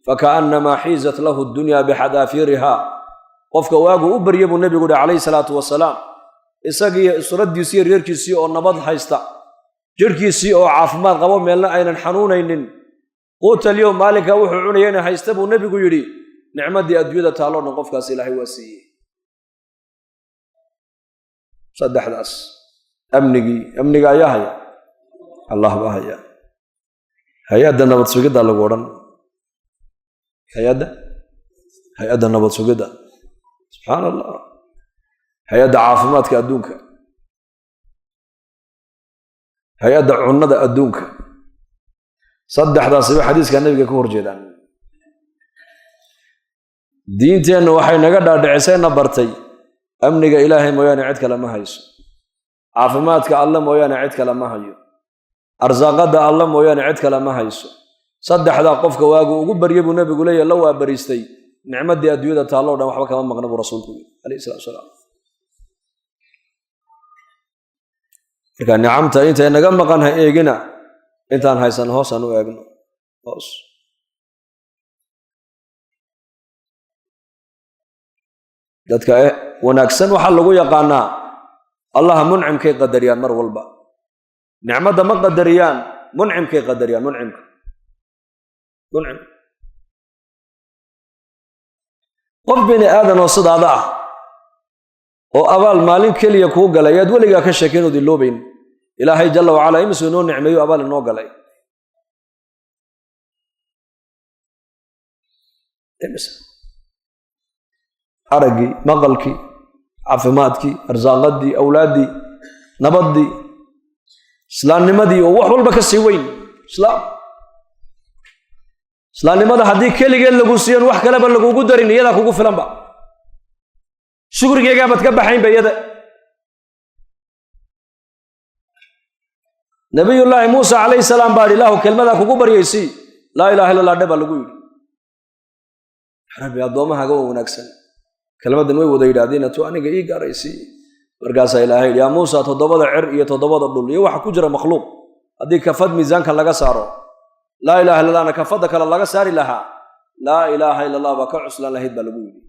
fakaannamaa xiizat lahu dunya bixadaafiiriha. Qofka waagu u barya buu nebigu uhi calayhi salaatu wasalaam, isagiiyo usraddiisii iyo reerkiisii oo nabad haysta, jidhkiisii oo caafimaad qabo, meelna aynan xanuunaynin, quutalyowm maalinkaa wuxuu cunayana haysta buu nebigu yidhi, nicmaddii adduunyada taalloo dhan qofkaas ilaahay waa siiyey. Saddexdaas amnigii, amniga ayaa haya, allah baa haya. Hay-adda nabad sugidda lagu odhan, hay-adda nabad sugidda, subxaana allah, hay-adda caafimaadka adduunka, hay-adda cunnada adduunka, saddexdaasiba xadiiska nebiga ka horjeedaan. Diinteenna waxay naga dhaadhicisayna bartay amniga ilaahay mooyaane cid kale ma hayso, caafimaadka alle mooyaane cid kale ma hayo, arsaaqadda alle mooyaane cid kale ma hayso. Saddexdaa qofka waagu ugu barya buu nebigu leeyahy, la waa bariistay, nicmaddii adduunyada taalloo dhan waxba kama maqna buu rasuulku yidhi alayhi salatu wasalaam. Marka nicamta intay naga maqan ha eegina, intaan haysan hoos aan u eegno, hoos. Dadka wanaagsan waxaa lagu yaqaanaa allaha muncimkay qadariyaan mar walba. Nicmadda ma qadariyaan, muncimkay qadariyaan, muncimka, muncim. Qof bini aadan oo sidaada ah oo abaal maalin keliya kuu galay ayaad weligaa ka sheekayn ood iloobayn. Ilaahay jalla wacalaa imisuu inoo nicmeeyo abaal inoo galay. Araggii, maqalkii, caafimaadkii, arsaaqadii, awlaaddii, nabaddii, islaamnimadii oo wax walba ka sii weyn. Islaam, islaamnimada haddii keligeed lagu siiyan wax kaleba lagugu darin, iyadaa kugu filanba, shukrigeegaabaad ka baxaynba iyada. Nabiyullaahi Muusa calayhi salaam baa idhi, ilaahu kelmadaa kugu baryaysii, laa ilaha illa allah dhe baa lagu yidhi. Rabbi, addoommahaaga waa wanaagsan, kelmaddan way wada yidhaahdeen, tu aniga ii gaaraysii. Markaasaa ilaahay yidhi, yaa Muusa, toddobada cer iyo toddobada dhul iyo waxa ku jira makhluuq haddii kafad miisaanka laga saaro, laa ilaha illa allahna kafadda kale laga saari lahaa, laa ilaaha illa allah baa ka cuslaan lahayd baa lagu yidhi.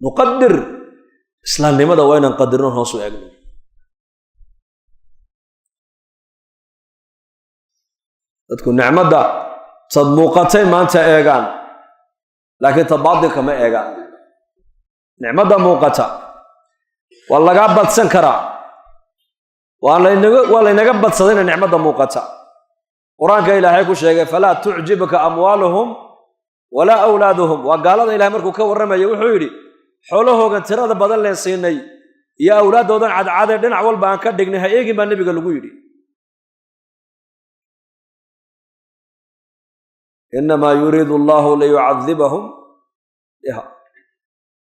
Nuqadir islaamnimada waa inaan qadirno, hoos u eegno. Dadku nicmadda tad muuqatay maanta eegaan, laakiin ta baatilka ma eegaan. Nicmadda muuqata waa lagaa badsan karaa, waa laynaga badsadayna nicmadda muuqata. Qur-aanka ilaahay ku sheegay, falaa tucjibka amwaaluhum walaa awlaaduhum. Waa gaalada ilahay markuu ka warramaya wuxuu yidhi, xoolahoogan tirada badan leen siinay iyo awlaaddoodan cadcadee dhinac walba aan ka dhignay ha eegin baa nebiga lagu yidhi. Innamaa yuriidu allahu liyucadibahum biha.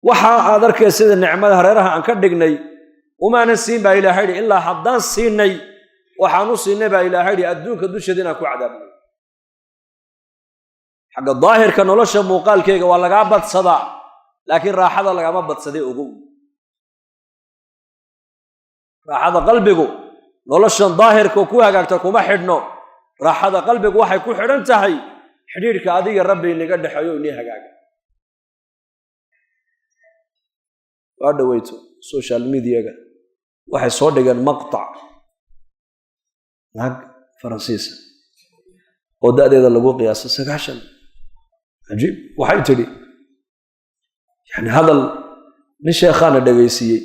Waxa aad arkay sida nicmada hareeraha aan ka dhignay umaanan siin baa ilaahay yidhi, ilaa haddaan siinay waxaan u siinay baa ilaahay yidhi adduunka dusheeda inaan ku cadaabno. Xagga daahirka nolosha muuqaalkeyga waa lagaa badsadaa, laakiin raaxada lagama badsaday ogow. Raaxada qalbigu noloshan daahirka ku hagaagta kuma xidhno. Raaxada qalbigu waxay ku xidhan tahay xidhiidhka adiga rabbi inaga dhexeeyo inii hagaaga. Waa dhaweyto social mediaga waxay soo dhigeen maqtac naag Faransiisa oo da'deeda lagu qiyaasay 90. Cajiib. Waxay tidhi, yani hadal nin sheekhaana dhegaysiiyey,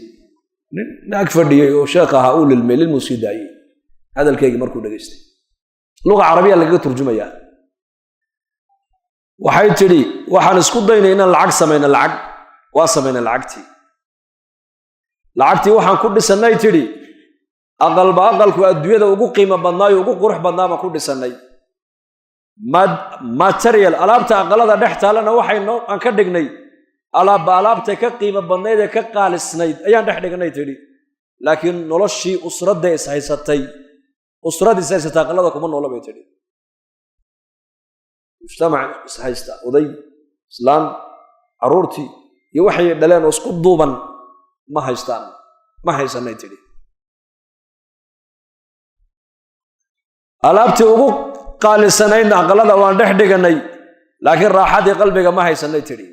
nin naag fadhiyey oo sheekh ahaa uu lilmay, lilmuu sii daayey hadalkeygii markuu dhegaystay. Luga carabiya lagaga turjumayaa. Waxay tidhi, waxaan isku daynay inaan lacag samayno, lacag waa samaynay, lacagtii waxaan ku dhisannay tidhi aqalba aqalku adduunyada ugu qiimo badnaayo ugu qurux badnaa baan ku dhisannay. Material alaabta aqalada dhex taalana waxayno aan ka dhignay alaabba alaabtay ka qiimo badnayd ee ka qaalisnayd ayaan dhex dhignay tidhi. Laakiin noloshii usradda is haysatay, usrad is haysatay aqalada kuma noola bay tidhi. Mujtamac is haysta, oday, islaam, carruurtii iyo waxay dhaleen oo isku duuban Ma haystaan, ma haysanay tidhi. Alaabtii ugu qaalisanaydna aqalada waan dhex dhiganay, laakiin raaxadii qalbiga ma haysanay tidhi.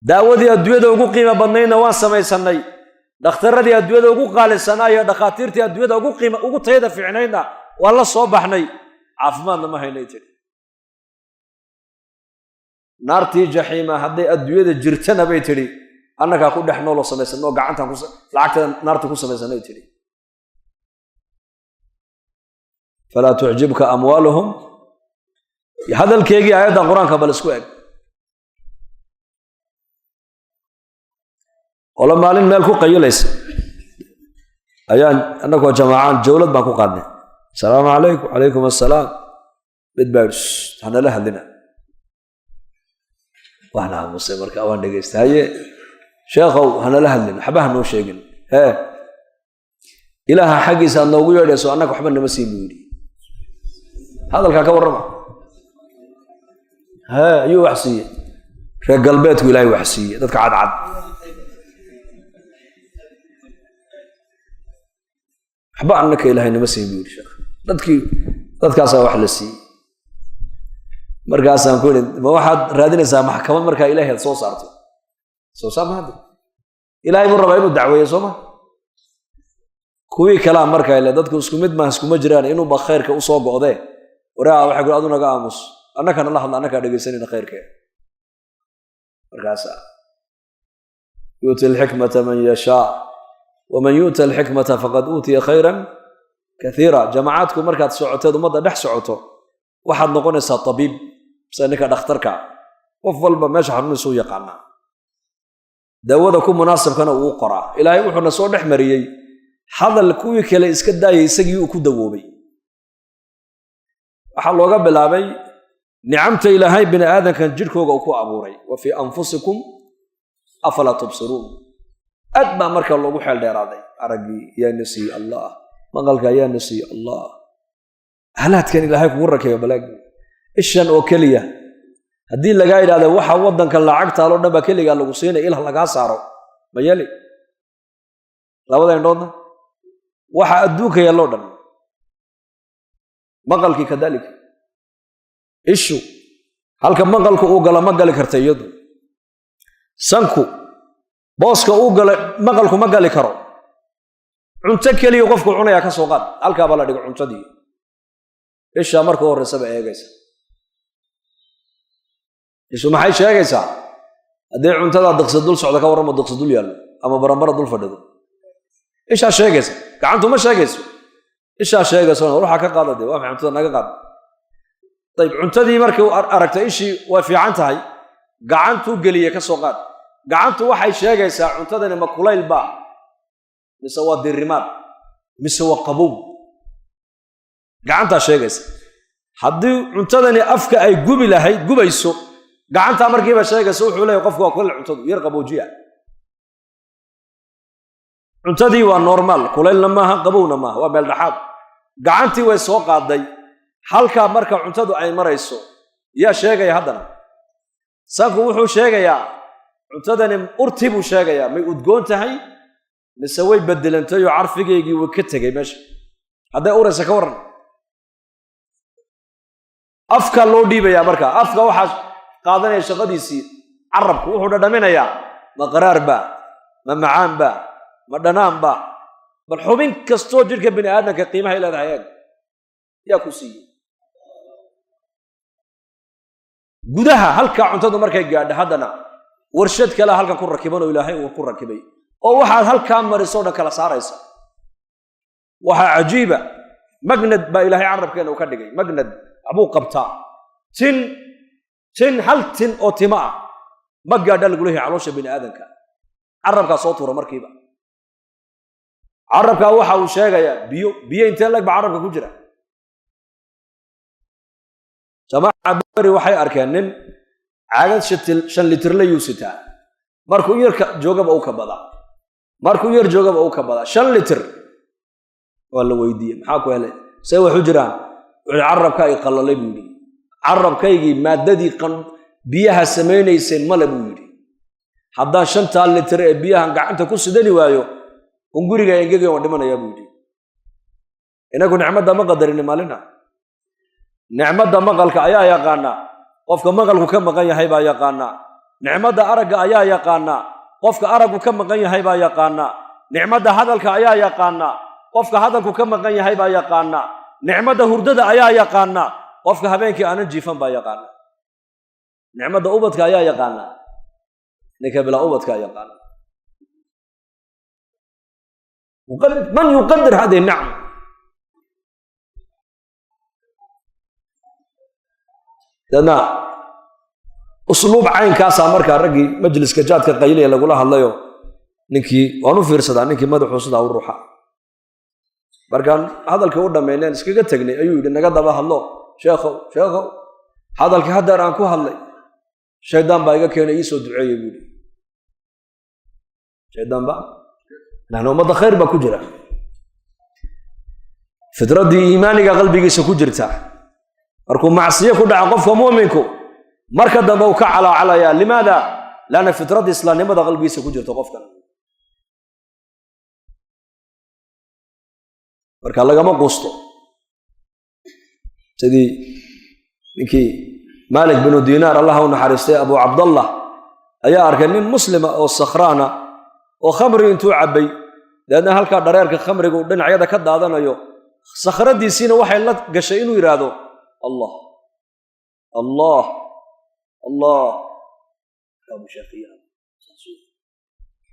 Daawadii adduunyada ugu qiimo badnaydna waan samaysanay, dhakhtaradii adduunyada ugu qaalisanaayo dhakhaatiirtii adduunyada ugu qiima ugu tayada fiicnaydna waan la soo baxnay, caafimaadna ma haynay tidhi. Naartii jaxiima hadday adduunyada jirtana bay tidhi annagaa ku dhex nooloo samaysanno oo gacantaan lacagtada naarta ku samaysanay tidhi. Falaa tucjibka amwaaluhum. Hadalkeygii aayadda qur-aanka bal isku eg. Olo maalin meel ku qayilaysa ayaan annagoo jamaacaan jawlad baan ku qaadnay. Asalaamu calaykum, calaykum assalaam. Mid baa yidhi hanala hadlina. Waan aamusay marka, waan dhegaystay. Haye sheekhow, hanala hadlin, waxba hanoo sheegin. Hee, ilaaha xaggiisa aad noogu yeedhayso, annaga waxba nama siin buu yidhi. Hadalkaa ka warrama. Hee, ayuu wax siiyey reer galbeedku? Ilaahay wax siiyey dadka cadcad. Waxba annaka ilaahay nama siin buu yidhi sheekh. Dadkii dadkaasaa wax la siiyey. Markaasaan ku yidhi, ma waxaad raadinaysaa maxkamad markaa ilaahay aad soo saarto? Soo saar ma hadda. Ilaahay buu rabaa inuu dacweeyo, soo ma? Kuwii kalaa markaa ile dadku isku mid maaha, iskuma jiraan, inuuba khayrka usoo go'dee. Waraa waxay ku adu naga aamus, annakana la hadla, annakaa dhegaysanayna khayrkee. Markaasa yuuti alxikmata man yashaa, waman yu'ta alxikmata faqad uutiya khayran kathiira. Jamacaadku markaad socoteed ummadda dhex socoto, waxaad noqonaysaa tabiib, sida ninka dhakhtarka, qof walba meesha xanuunisu yaqaanaa, daawada ku munaasabkana uu qoraa. Ilaahay wuxuuna soo dhex mariyey hadal kuwii kale iska daayay, isagii uu ku dawoobay. Waxaa looga bilaabay nicamta ilaahay bini aadankan jidhkooga uu ku abuuray, wa fii anfusikum afalaa tubsiruun. Aad baa marka loogu xeel dheeraaday. Araggii yaa na siiyey Allah, maqalka yaa na siiyey Allah, halaadkan ilaahay kugu rakeeyo balaag. Ishan oo keliya haddii lagaa yidhahda waxa waddankan lacag taaloo dhan baa keligaa lagu siinaya, ilah lagaa saaro, ma yeeli? Labada indhoodna waxa adduunka yaalloo dhan, maqalkii kadalika. Ishu halka maqalku uu galo ma gali karta iyadu. Sanku booska uu galo maqalku ma gali karo. Cunto keliya qofku cunayaa ka soo qaad, halkaa baa la dhigo cuntadii. Ishaa marka u horreysaba eegaysa. Ishu maxay sheegaysaa? Haddii cuntadaa diqsi dul socda ka warramo, diqsi dul yaallo ama barambara dul fadhido, ishaa sheegaysa. Gacantu ma sheegayso, ishaa sheegayso. Ruuxa ka qaada dee, waa maxay cuntada naga qaada? Dayib, cuntadii markii u aragtay ishii way fiican tahay, gacantuu geliye ka soo qaad. Gacantu waxay sheegaysaa cuntadani ma kulayl baa, mise waa dirrimaad, mise waa qabow. Gacantaa sheegaysa. Haddii cuntadani afka ay gubi lahayd, gubayso, gacantaa markiiba sheegaysa. Wuxuu leeyahy qofku waa kulayl cuntadu, yar qaboojiya. Cuntadii waa normaal, kulaylna maaha, qabowna maaha, waa meel dhexaad. Gacantii way soo qaaday. Halkaa marka cuntadu ay marayso yaa sheegaya haddana? Sanku wuxuu sheegayaa cuntadani urtii buu sheegayaa, may udgoon tahay mise way bedelantay oo carfigeygii way ka tegay meesha. Hadday uraysa ka warran, afka loo dhiibayaa. Marka afka waxaa qaadanaya shaqadiisii carabku, wuxuu dhadhaminayaa ma qaraar ba, ma macaan ba, ma dhanaan ba. Bal xubin kastoo jidhka bini aadamka qiimahay leedahay eeg, yaa ku siiyey. Gudaha halkaa cuntadu markay gaadha, haddana warshad kalea halkan ku rakiban oo ilaahay uu ku rakibay, oo waxaad halkaa marisoo dhan kala saaraysa. Waxaa cajiiba, magnad baa ilaahay carabkeena uu ka dhigay. Magnad waxbuu qabtaa. Tin tin hal tin oo timo ah ma gaadha lagu leeyahay caloosha bini aadamka. Carabkaa soo tuura markiiba. Carabkaa waxa uu sheegayaa biyo, biyo intee lag ba carabka ku jira. Jamaaca beri waxay arkeen nin caagad 5 litirlayuu sitaa. Markuu yarka joogaba u kabadaa, markuu yar joogaba u kabadaa, 5 litir. Waa la weydiiyey, maxaa ku helay, see wax u jiraan? Wuxuu carabka ay qallalay buu yidhi. Carabkaygii maaddadii biyaha samaynaysay male buu yidhi. Haddaan 5 litir ee biyahan gacanta ku sidani waayo, un guriga engegay waan dhimanayaa buu yidhi. Inagu nicmadda ma qadarini maalina. Nicmadda maqalka ayaa yaqaanaa, qofka maqalku ka maqan yahay baa yaqaanaa. Nicmadda aragga ayaa yaqaanaa, qofka araggu ka maqan yahay baa yaqaanaa. Nicmadda hadalka ayaa yaqaanaa, qofka hadalku ka maqan yahay baa yaqaanaa. Nicmadda hurdada ayaa yaqaanaa, qofka habeenkii aanan jiifan baa yaqaanaa. Nicmadda ubadka ayaa yaqaanaa, ninka bilaa ubadka yaqaana. Man yuqadir hadihi nicma? Deedna usluub caynkaasaa markaa raggii majliska jaadka qaylaya lagula hadlayo. Ninkii waan u fiirsadaa, ninkii madaxuu sidaa u ruuxa. Markaan hadalkii u dhammayneen iskaga tegnay ayuu yidhi, naga daba hadlo sheekhow, sheekhow, hadalkii haddeer aan ku hadlay shaydaan baa iga keenay, ii soo duceeyey buu yidhi. Shaydaan baa laanna ummadda khayr baa ku jira, fidraddii iimaaniga qalbigiisa ku jirta. Markuu macsiyo ku dhaco qofka mu'minku, marka dambe uu ka calaacalayaa. Limaada? Laanna fidraddii islaamnimada qalbigiisa ku jirta qofkan. Marka lagama quusto. Sidii ninkii Maalik binu Diinaar, allah u naxariistay, Abu Cabdallah, ayaa arkay nin muslima oo sakhraana oo khamri intuu cabbay, dabeedna halkaa dhareerka khamrigu dhinacyada ka daadanayo. Sakhradiisiina waxay la gashay inuu yidhaahdo Allah Allah Allah.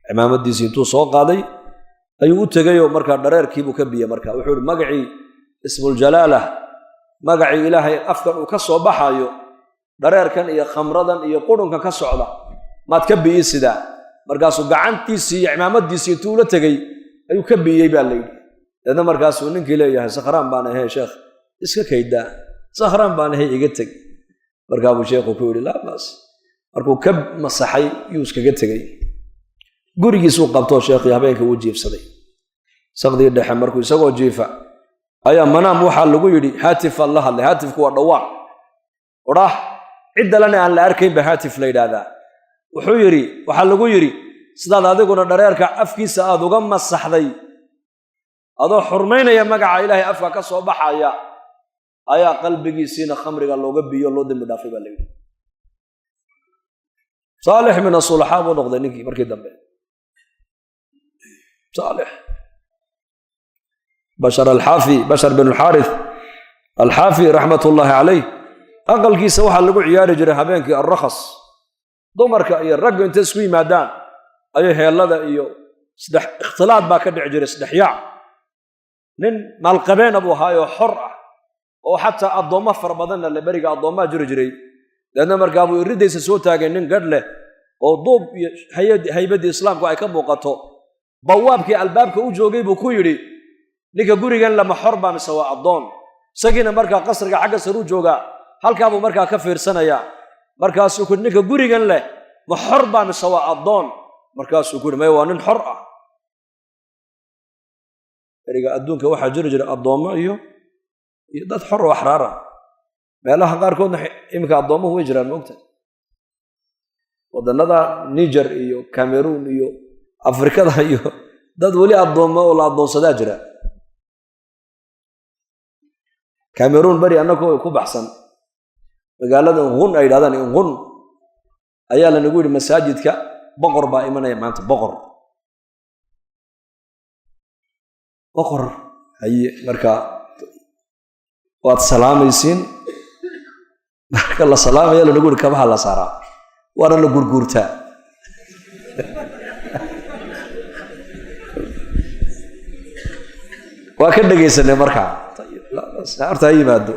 Cimaamadiisii intuu soo qaaday ayuu u tegayoo markaa dhareerkiibuu ka biyey. Marka wuxuu ihi, magacii ismuljalaala, magacii ilaahay afkan uu ka soo baxayo, dhareerkan iyo khamradan iyo qurunkan ka socda maad ka bi'i sidaa? Markaasuu gacantiisii iyo cimaamadiisii intuu ula tegey ayuu ka bi'iyey baa layidhi. Deedna markaasuu ninkii leeyahay, sakhraan baan ahay sheekh, iska kaydaa, sakhraan baan ahay, iga teg. Markaa buu sheekhu ku yidhi, laa baas. Markuu ka masaxay yuu iskaga tegey, gurigiisuu qabtoo sheekhii habeenkii uu jiifsaday. Saqdii dhexe markuu isagoo jiifa ayaa manaam waxaa lagu yidhi, haatifaa la hadlay. Haatifku waa dhawaaq odhaah ciddalena aan la arkayn ba haatif la yidhaahdaa. Wuxuu yidhi, waxaa lagu yidhi, sidaad adiguna dhareerka afkiisa aada uga masaxday adoo xurmaynaya magaca ilaahay afka ka soo baxaya, ayaa qalbigiisiina khamriga looga biyo, loo dembi dhaafay baa la yidhi. Saalix min asulaxaa buu noqday ninkii markii dambe. Saalix Bashar Alxaafi, Bashar bin Alxaarith Alxaafi raxmatullaahi calayh, aqalkiisa waxaa lagu ciyaari jiray habeenkii alrakhas. Dumarka iyo raggu intay isku yimaadaan ayay heellada iyo saddex ikhtilaad baa ka dhici jiray, saddexyaac. Nin maalqabeena buu ahaayoo xor ah oo xataa addoommo fara badanna le, beriga addoommaa jiri jiray. Deedna markaa buu irridaysa soo taagay nin gadh leh oo duub iyo haybaddii islaamku ay ka muuqato. Bawaabkii albaabka u joogay buu ku yidhi, ninka gurigan lama xor baa mise waa addoon? Isagiina markaa qasriga xagga saruu joogaa, halkaabuu markaa ka fiirsanayaa. Markaasuu ku yidhi, ninka gurigan leh ma xor baa mise waa addoon? Markaasuu ku yidhi, maya, waa nin xor ah. Beriga adduunka waxaa jiri jiray addoommo iyo dad xor oo axraar ah. Meelaha qaarkoodna iminka addoommuhu way jiraan, moogta. Waddannada Niger iyo Cameroon iyo Afrikada iyo dad weli addoommo oo la addoonsadaa jira. Cameroon beri annagoo ku baxsan magaalada Inqun ay yidhahdaan, Inqun ayaa lanagu yidhi masaajidka boqor baa imanaya maanta, boqor boqor haye. Marka waad salaamaysiin, marka la salaamaya lanagu yidhi kabaha la saaraa, waana la gurguurtaa. Waa ka dhegaysanay markaa, horta ha yimaado.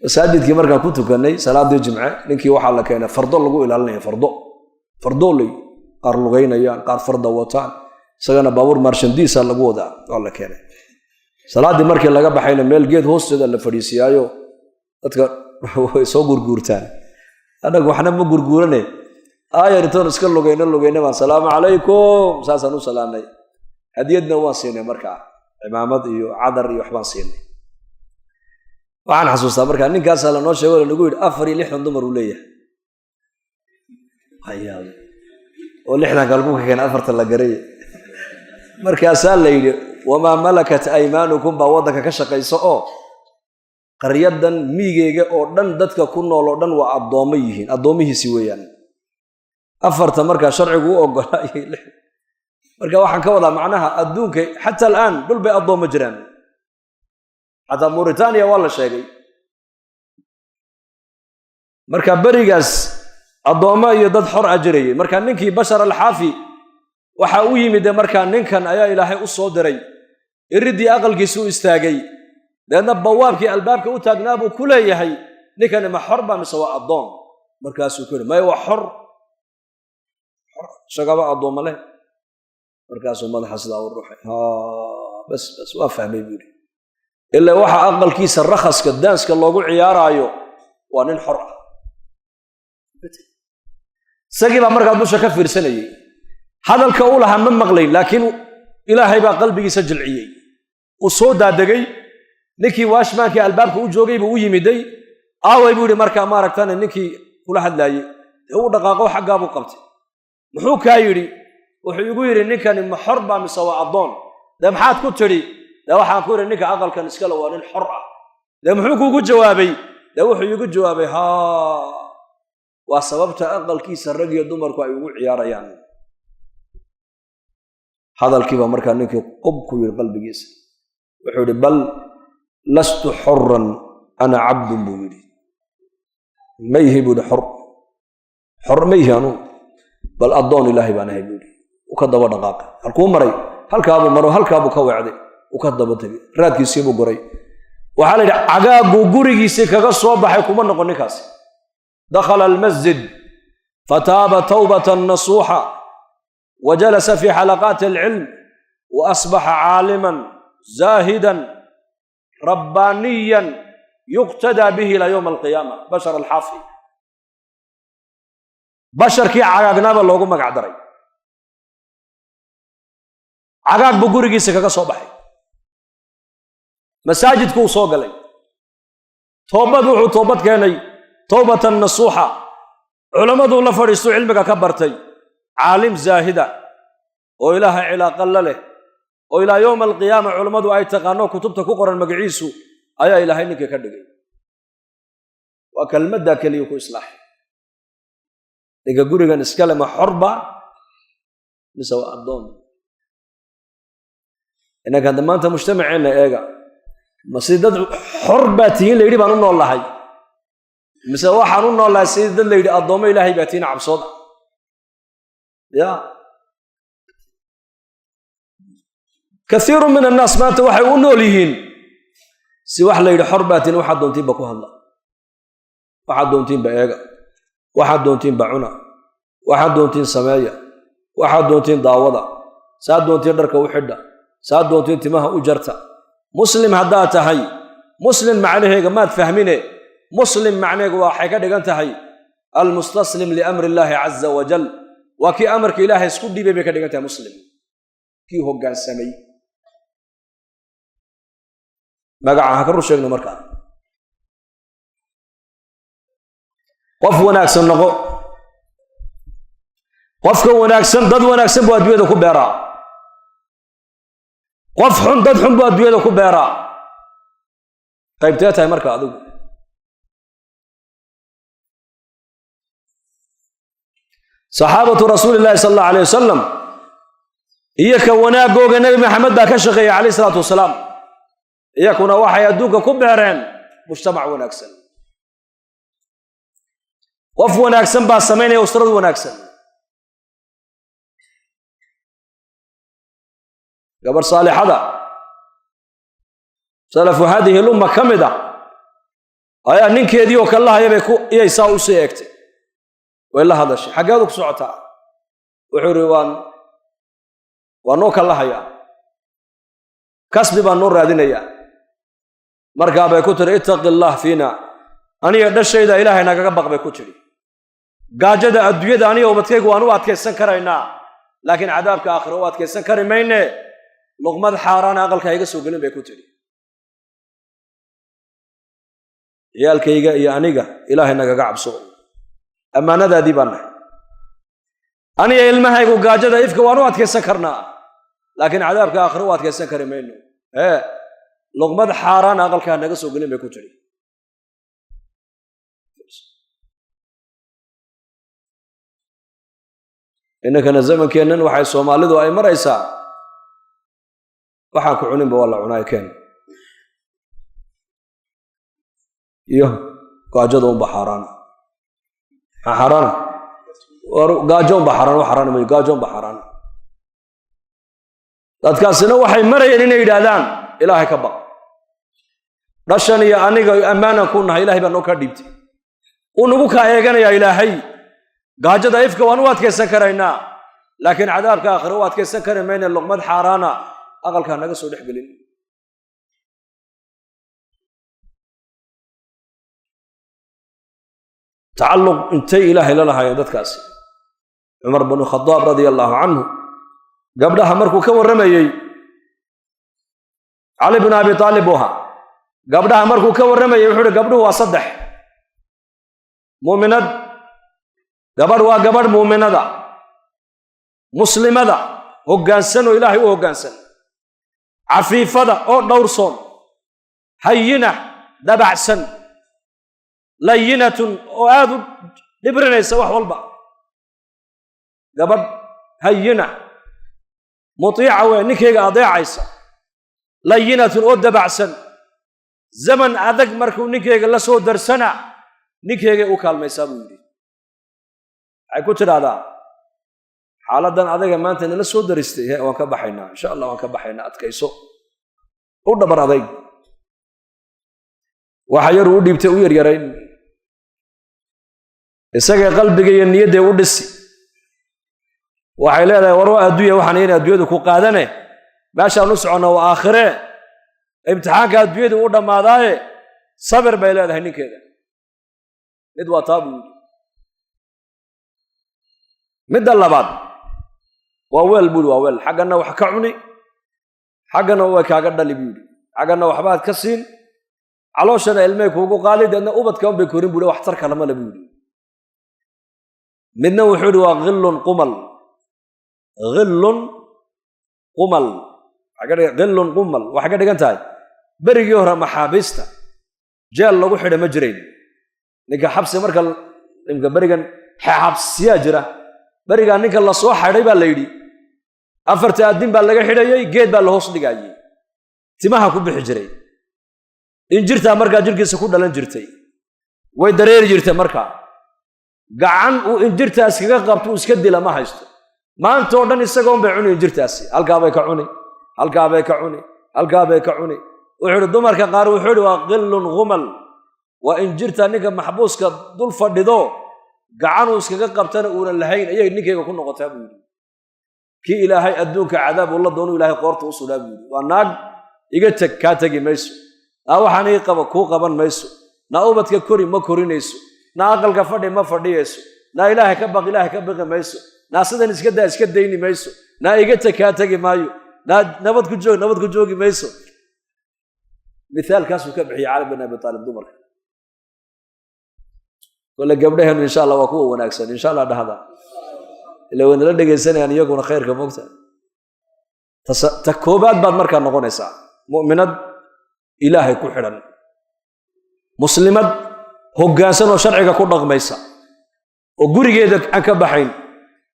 Masaajidkii markaan ku tukanay salaadii jimce, ninkii waxaa la keenay fardo lagu ilaalinaya, fardo fardooley, qaar lugaynayaan, qaar farda wataan, isagana baabuur maarshandiisa lagu wadaa waa la keenay. Salaaddii markii laga baxayna meel geed hoosteeda la fadhiisiyaayo, dadka way soo gurguurtaan. Annagu waxna ma gurguurane, aayar intoon iska lugayno lugayna baan salaamu calaykum saasaan u salaamnay. Hadiyadna waan siinay markaa, cimaamad iyo cadar iyo waxbaan siinay. Waxaan xasuustaa markaa ninkaasaa lanoo sheego, lanagu yidhi 64 dumar uu leeyahay. Hayaab oo 60 kalku ka keenay 4 la garay. Markaasaa la yidhi wamaa malakat aymaanukum baa waddanka ka shaqaysa oo qaryadan miigeyga oo dhan dadka ku nool oo dhan waa addoommo yihiin, addoomihiisi weeyaan. 4 markaa sharcigu u oggolaa. Marka waxaan ka wadaa macnaha adduunka xataa al'aan dhul bay addoommo jiraan, xataa Mauritania waa la sheegay. Marka berigaas addoommo iyo dad xor a jirayay. Marka ninkii Bashar Alxaafi waxa u yimid markaa ninkan ayaa Ilaahay u soo diray, iriddii aqalkiisu u istaagay, deedna bawaabkii albaabka u taagnaa buu ku leeyahay ninkani ma xor baa mise waa addoon? Markaasuu ku yidhi maya waa xor, isagaba addoomma leh. Markaasuu madaxa sidaa u ruxay, bas bas waa fahmay buu yidhi, ilaa waxa aqalkiisa rakhaska daanska loogu ciyaaraayo waa nin xor ah. Isagii baa markaa dusha ka fiirsanayey, hadalka uu lahaa ma maqlayn, laakiin Ilaahay baa qalbigiisa jilciyey. Uu soo daadegay, ninkii waashmaankii albaabka u joogay buu u yimiday. Aaway buu yidhi markaa maaragtana ninkii kula hadlaayey, dee uu dhaqaaqo xaggaa buu qabtay. Muxuu kaa yidhi? Wuxuu igu yidhi ninkani ma xor baa mise waa addoon? Dee maxaad ku tidhi? Dee waxaan ku yidhi ninka aqalkan iskale waa nin xor ah. Dee muxuu kuugu jawaabay? Dee wuxuu iigu jawaabay haa, waa sababta aqalkiisa rag iyo dumarku ay ugu ciyaarayaan. Hadalkiibaa markaa ninkii qub ku yidhi qalbigiisa. Wuxuu yidhi bal lastu xorran ana cabdun buu yidhi, ma ihi buu yidhi xor, xor ma ihi anugu, bal addoon Ilaahay baan ahay buu yidhi. Uu ka daba dhaqaaqay, halkuu maray halkaabuu maro, halkaabuu ka weecday, uu ka daba tegay, raadkiisiibuu goray. Waxaa la yidhi cagaaguu gurigiisii kaga soo baxay kuma noqon ninkaasi. Dakhala almasjid fataaba tawbatan nasuuxa wa jalasa fi xalaqaati alcilm wa asbaxa caaliman zaahidan rabbaaniyan yuqtadaa bihi ilaa yowma alqiyaama. Bashar Alxaafi, basharkii cagaagnaaba loogu magac daray. Cagaag buu gurigiisa kaga soo baxay, masaajidkuu soo galay, toobad wuxuu toobad keenay towbatan nasuuxa, culammaduu la fadhiistuu cilmiga ka bartay, caalim zaahida oo Ilaahay cilaaqa la leh oo ilaa yowma alqiyaama culammadu ay taqaano kutubta ku qoran magaciisu ayaa Ilaahay ninkii ka dhigay. Waa kelmaddaa keliya ku islaaxay. Ninka gurigan iskale ma xorba mise waa addoon? Innanka hadda maanta mujtamaceenna eega, ma si dad xor baa tihiin la yidhi baan u nool lahay, mise waxaan u nool lahay sidii dad la yidhi addoommo Ilaahay baa tihiin cabsooda? Ya kaiiru min annaas maanta waxay u nool yihiin si wax la yidhi xor baa tihiin, waxaad doontiinba ku hadla, waxaad doontiinba eega, waxaad doontiinba cuna, waxaad doontiin sameeya, waxaad doontiin daawada, saad doontiin dharka u xidha, saad doontiin timaha u jarta. Muslim haddaad tahay, muslim macnaheega maad fahmine. Muslim macnaheega waxay ka dhigan tahay almustaslim liamri illaahi caza wajal, waa kii amarka Ilaahay isku dhiibay bay ka dhigan tahay muslim, kii hoggaansamay. Magaca ha ka rur sheegno markaa. Qof wanaagsan noqo, qofka wanaagsan dad wanaagsan buu adduunyada ku beeraa, qof xun dad xun buu adduunyada ku beeraa. Qaybtee tahay marka adigu? Saxaabatu rasuuli illahi sala allahu alayh wasalam iyo ka wanaagooga Nebi Maxamed baa ka shaqeeyay calayh isalaatu wasalaam, iyakuna waxay adduunka ku beereen mujtamac wanaagsan. Qof wanaagsan baa samaynaya usrad wanaagsan. Gabarh saalixada salafu haadihi lumma ka mid ah ayaa ninkeedii oo kallahaya bay iyay saa u sii eegtay, way la hadashay, xaggeedu ku socotaa? Wuxuu yidhi waa noo kallahayaa, kasbi baan noo raadinayaa. Markaa bay ku tiri ittaqi allaah fiina, aniga dhashayda Ilaahay nagaga baq bay ku tidhi. Gaajada adduunyada aniga ubadkaygu waan u adkaysan karaynaa, laakiin cadaabka aakhira u adkaysan kari mayne, luqmad xaaraana aqalka iga soo gelin bay ku tidhi. Ciyaalkayga iyo aniga Ilaahay nagaga cabso, ammaanadaadii baan nahay. Aniga ilmahaygu gaajada ifka waan u adkaysan karnaa, laakiin cadaabka aakhire u adkaysan kari mayno. Ee luqmad xaaraan aqalkaa naga soo gelin, bay ku tidhi. Innankana zamankeennan waxay Soomaalidu ay maraysaa, waxaan ku cuninba waa la cunaay, keen iyo gaajada unba xaaraana. Maxaa xaaraana? Gaajo unba xaaraan, wax xaaraana mayo, gaajo unba xaaraana. Dadkaasina waxay marayeen inay yidhaahdaan, "Ilaahay ka baq, dhashan iyo aniga ammaanan ku nahay, Ilahay baa noo kaa dhiibtay, uu nagu kaa eeganayaa Ilaahay. Gaajada ifka waan u adkaysan karaynaa, laakiin cadaabka aakhire u adkaysan kari mayna. Luqmad xaaraana aqalkaa naga soo dhex gelin." Tacalluq intay Ilaahay la lahaayeen dadkaasi. Cumar bnu Khadaab radia allaahu canhu gabdhaha markuu ka warramayey, Cali bnu Abi Aalib buu ahaa, gabdhaha markuu ka warramayey wuxuu uhi, "Gabdhuhu waa saddex: muuminad, gabadh waa gabadh muuminada, muslimada, hoggaansan oo Ilaahay u hoggaansan, cafiifada oo dhowrsoon, hayina, dabacsan, layinatun, oo aad u dhibrinaysa wax walba. Gabadh hayina mutiica wey, ninkayga adeecaysa, layinatun oo dabacsan, zaman adag markuu ninkayga la soo darsana ninkaygay u kaalmaysaa," buu yidhi. Waxay ku tidhaahdaa, "Xaaladdan adaga maanta nala soo daristay, he, waan ka baxaynaa insha Allah, waan ka baxaynaa, adkayso, u dhabar adayg." Waxa yaruu u dhiibtay u yaryarayn, isaga qalbiga iyo niyadday u dhisi. Waxay leedahay, "War waa adduunya, waxaan in adduunyadu ku qaadane, meeshaan u soconna waa aakhire, imtixaanka adduunyadu u dhammaadaaye, sabir," bay leedahay ninkeeda. Mid waa taa, buu yidhi. Midda labaad waa weel, buu yidhi, waa weel, xaggana wax ka cuni, xaggana way kaaga dhali, buu yidhi. Xaggana waxbaad ka siin, calooshana ilmay kuugu qaadi, deedna ubadka un bay korin, buu yidhi, waxtar kalama le, buu yidhi. Midna wuxuu yidhi waa ghillun qumal, ghillun qumal, ghillun qumal. Waxay ka dhigan tahay, berigii hore maxaabiista jeel lagu xidha ma jirayn. Ninka xabsi marka imka berigan xabsiyaa jira, berigaa ninka lasoo xidhay baa la yidhi afarta addin baa laga xidhayey, geed baa la hoos dhigayey, timaha ku bixi jiray, injirtaa markaa jirkiisa ku dhalan jirtay, way dareeri jirtay. Markaa gacan uu injirtaas kaga qabto uu iska dila ma haysto. Maanta oo dhan isagoon bay cuni injirtaasi, halkaabay ka cuni, halkaabay ka cuni, halkaabay ka cuni. Wuxuu ihi dumarka qaar, wuxuu ihi, waa qillun ghumal, waa injirta ninka maxbuuska dul fadhido, gacanuu iskaga qabtana uunan lahayn ayay ninkayga ku noqotaa, buu yidhi. Kii Ilaahay adduunka cadaab ula doonu Ilaahay qoorta u sudhaa, buu yidhi. Waa naag iga teg kaa tegi mayso, naa waxaan ii qaba kuu qaban mayso, naa ubadka kori ma korinayso, naa aqalka fadhi ma fadhiyayso, naa Ilaahay ka baq Ilaahay ka baqi mayso, naa sidan iska daa iska dayni mayso, naa iga teg kaa tegi maayo, naa nabad ku joog nabad ku joogi mayso. Mithaalkaasuu ka bixiyey Cali bin Abi Aalib dumarka. Kole gabdhaheenu insha Allah waa kuwa wanaagsan, insha Allah dhahda, ila waynala dhegaysanayaan iyaguna khayrka moogta. Ta koobaad baad markaa noqonaysaa mu'minad Ilaahay ku xidhan, muslimad hoggaansan oo sharciga ku dhaqmaysa, oo gurigeeda aan ka baxayn,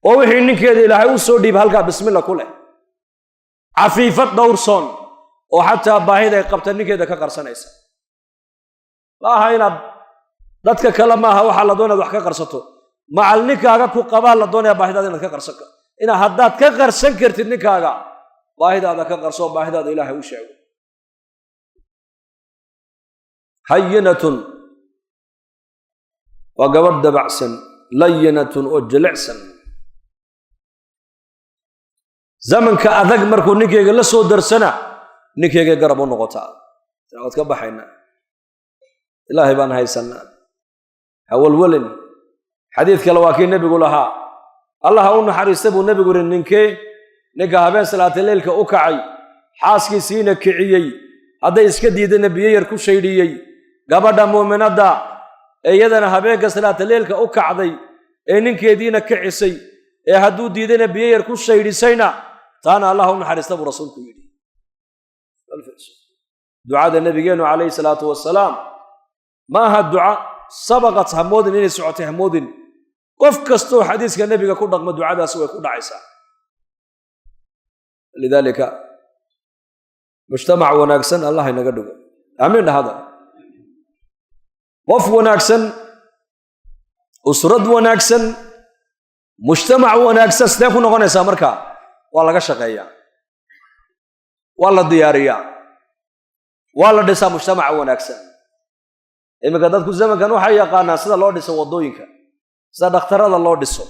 oo wixii ninkeeda Ilaahay u soo dhiiba halkaa bismilla ku leh, cafiifad dhowrsoon oo xataa baahida ay qabta ninkeeda ka qarsanaysa. Ma aha inaad dadka kale, maaha waxaa la doonaya wax ka qarsato, macal ninkaaga ku qabaa la doonaya baahidaada inaad ka qarsan, ina haddaad ka qarsan kartid ninkaaga baahidaada ka qarso, baahidaada Ilaahay u sheego. Hayinatun waa gabadh dabacsan, layinatun oo jilicsan, zamanka adag markuu ninkayga la soo darsana ninkaygay garab u noqotaa. Waad ka baxaynaa, Ilaahay baan haysanaa, hawalwalin. Xadiid kale waa kii nebigu lahaa, Allaha u naxariista buu nebigu yidhi, ninkee ninka habeen salaataleylka u kacay, xaaskiisiina kiciyey, hadday iska diidana biyo yar ku shaydhiyey, gabadha muuminadda ee iyadana habeenka salaataleylka u kacday ee ninkeediina kicisay Ee hadduu diidayna biyo yar ku shaydhisayna, taana Allah u naxariista, buu rasuulku yidhi. Ducada nabigeennu calayhi salaatu wasalaam ma aha duca sabaqat, hamoodin inay socotay, hamoodin. Qof kastoo xadiiska nebiga ku dhaqmo ducadaasi way ku dhacaysaa. Lidaalika, mujtamac wanaagsan Allah inaga dhigo. Aamiin dhahada. Qof wanaagsan, usrad wanaagsan, mujtamac wanaagsan sidee ku noqonaysaa? Marka waa laga shaqeeyaa, waa la diyaariyaa, waa la dhisaa mujtamaca wanaagsan. Iminka dadku zamankan waxay yaqaanaan sida loo dhiso waddooyinka, sida dhakhtarada loo dhiso,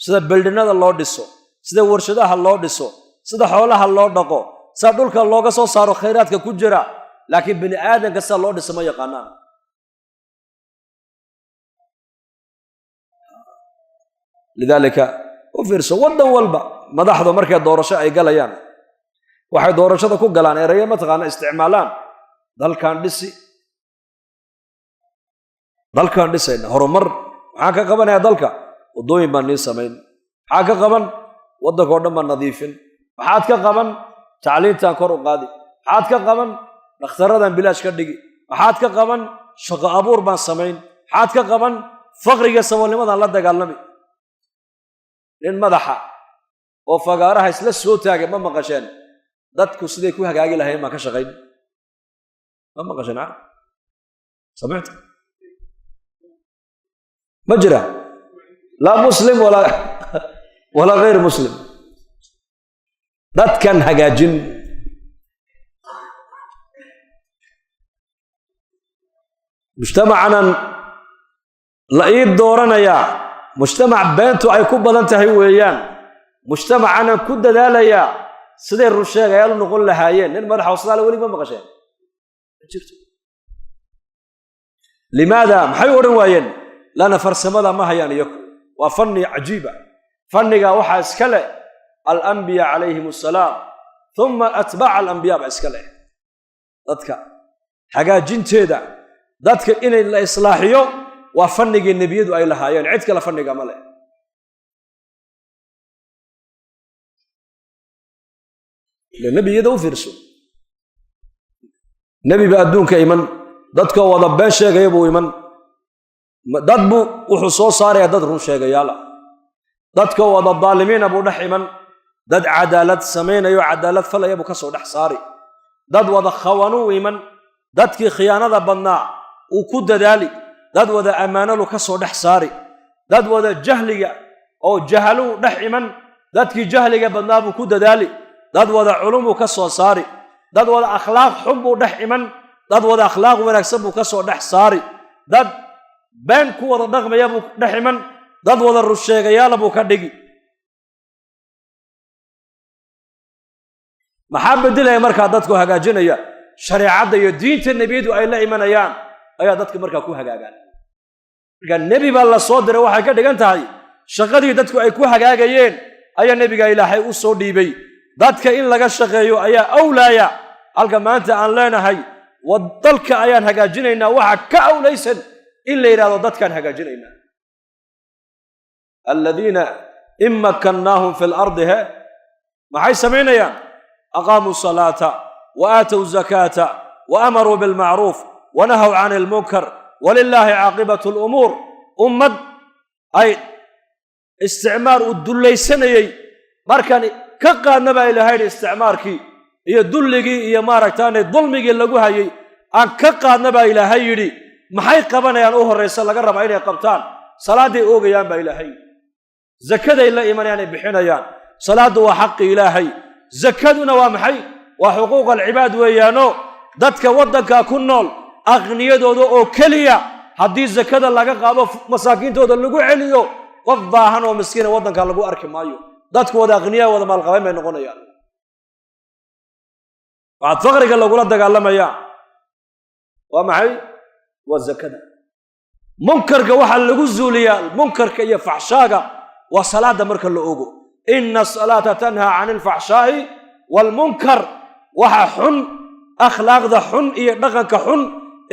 sida beldhinada loo dhiso, sida warshadaha loo dhiso, sida xoolaha loo dhaqo, sida dhulka looga soo saaro khayraadka ku jira, laakiin bini aadamka sida loo dhiso ma yaqaanaan. Lidaalika, u fiirso, waddan walba madaxdu markay doorasho ay galayaan, waxay doorashada ku galaan erayo mataqaana isticmaalaan: dalkan dhisi, dalkaan dhisayna, horumar maxaan ka qabanayaa dalka, waddooyin baan nii samayn, maxaa ka qaban, waddanka o dhan baan nadiifin, maxaad ka qaban, tacliintaan kor u qaadi, maxaad ka qaban, dhakhtaradan bilaash ka dhigi, maxaad ka qaban, shaqo abuur baan samayn, maxaad ka qaban, faqriga saboolnimadaan la dagaalami. Nin madaxa oo fagaaraha isla soo taagay ma maqasheen? Dadku siday ku hagaagi lahayn baan ka shaqayn, ma maqasheen? Carab samicta ma jira, laa muslim walaa hayr muslim. Dadkan hagaajin, mujtamacanan la ii dooranayaa mujtamac beentu ay ku badan tahay weeyaan. Mujtamacanan ku dadaalayaa siday runsheegayaal u noqon lahaayeen. Nin madaxa hostaale welig ma maqasheen? Ma jirto. Limaada? Maxay u odhan waayeen? Lana farsamada ma hayaan iyaku. Waa fanni cajiiba. Fanniga waxaa iska leh alambiya calayhim assalaam, uma atbaaca alambiya baa iska leh. Dadka hagaajinteeda, dadka inay la islaaxiyo, waa fannigii nebiyadu ay lahaayeen. Cid kale fanniga ma leh. Nebiyada u fiirso, nebi ba adduunka iman, dadkoo wada been sheegaya buu iman. Dad buu wuxuu soo saarayaa dad run sheegayaala. Dadkoo wada daalimiina buu dhex iman, dad cadaalad samaynayo, cadaalad falaya buu ka soo dhex saari. Dad wada khawanuu iman, dadkii khiyaanada badnaa uu ku dadaali, dad wada ammaanalu ka soo dhex saari. Dad wada jahliga oo jahaluu dhex iman, dadkii jahliga badnaa buu ku dadaali, dad wada culumuu ka soo saari. Dad wada akhlaaq xun buu dhex iman, dad wada akhlaaq wanaagsan buu ka soo dhex saari. Dad been ku wada dhaqmaya buu dhex iman, dad wada runsheegayaala buu ka dhigi. Maxaa bedelaya markaa dadku hagaajinaya? Shareecadda iyo diinta nebiyadu ay la imanayaan ayaa dadka markaa ku hagaagaan. Marka nebi baa la soo diray, waxay ka dhigan tahay shaqadii dadku ay ku hagaagayeen ayaa nebiga Ilaahay u soo dhiibay. Dadka in laga shaqeeyo ayaa awlaaya. Halka maanta aan leenahay dalka ayaan hagaajinaynaa, waxa ka awlaysan in la yidhahdo dadkaan hagaajinaynaa. Aladiina in makannaahum fi lardi, he, maxay samaynayaan? Aqaamuu salaata wa aatow zakaata wa amaruu bilmacruuf wa nahaw can ilmunkar walilaahi caaqibatu lumuur. Ummad ay isticmaar uu dullaysanayey markaan ka qaadna baa ilahay yidhi, isticmaarkii iyo dulligii iyo maaragtaane dulmigii lagu hayay aan ka qaadna baa Ilaahay yidhi. Maxay qabanayaan u horraysa laga rabaa inay qabtaan? Salaadday oogayaan baa Ilaahay yidhi, zakaday la imanayaan, ay bixinayaan. Salaaddu waa xaqi Ilaahay, zakaduna waa maxay? Waa xuquuq alcibaad weeyaano. Dadka waddankaa ku nool aqniyadooda oo keliya haddii zakada laga qaado, masaakiintooda lagu celiyo, qof baahan oo miskiina waddankaa lagu arki maayo. Dadku wada aqniyaa, wada maalqabayn bay noqonayaan. Waxaad faqriga lagula dagaalamayaa waa maxay? Waa zakada. Munkarka waxaa lagu zuuliyaa, munkarka iyo faxshaaga, waa salaada marka la ogo. Ina asalaata tanhaa cani alfaxshaa'i waalmunkar. Waxa xun, akhlaaqda xun iyo dhaqanka xun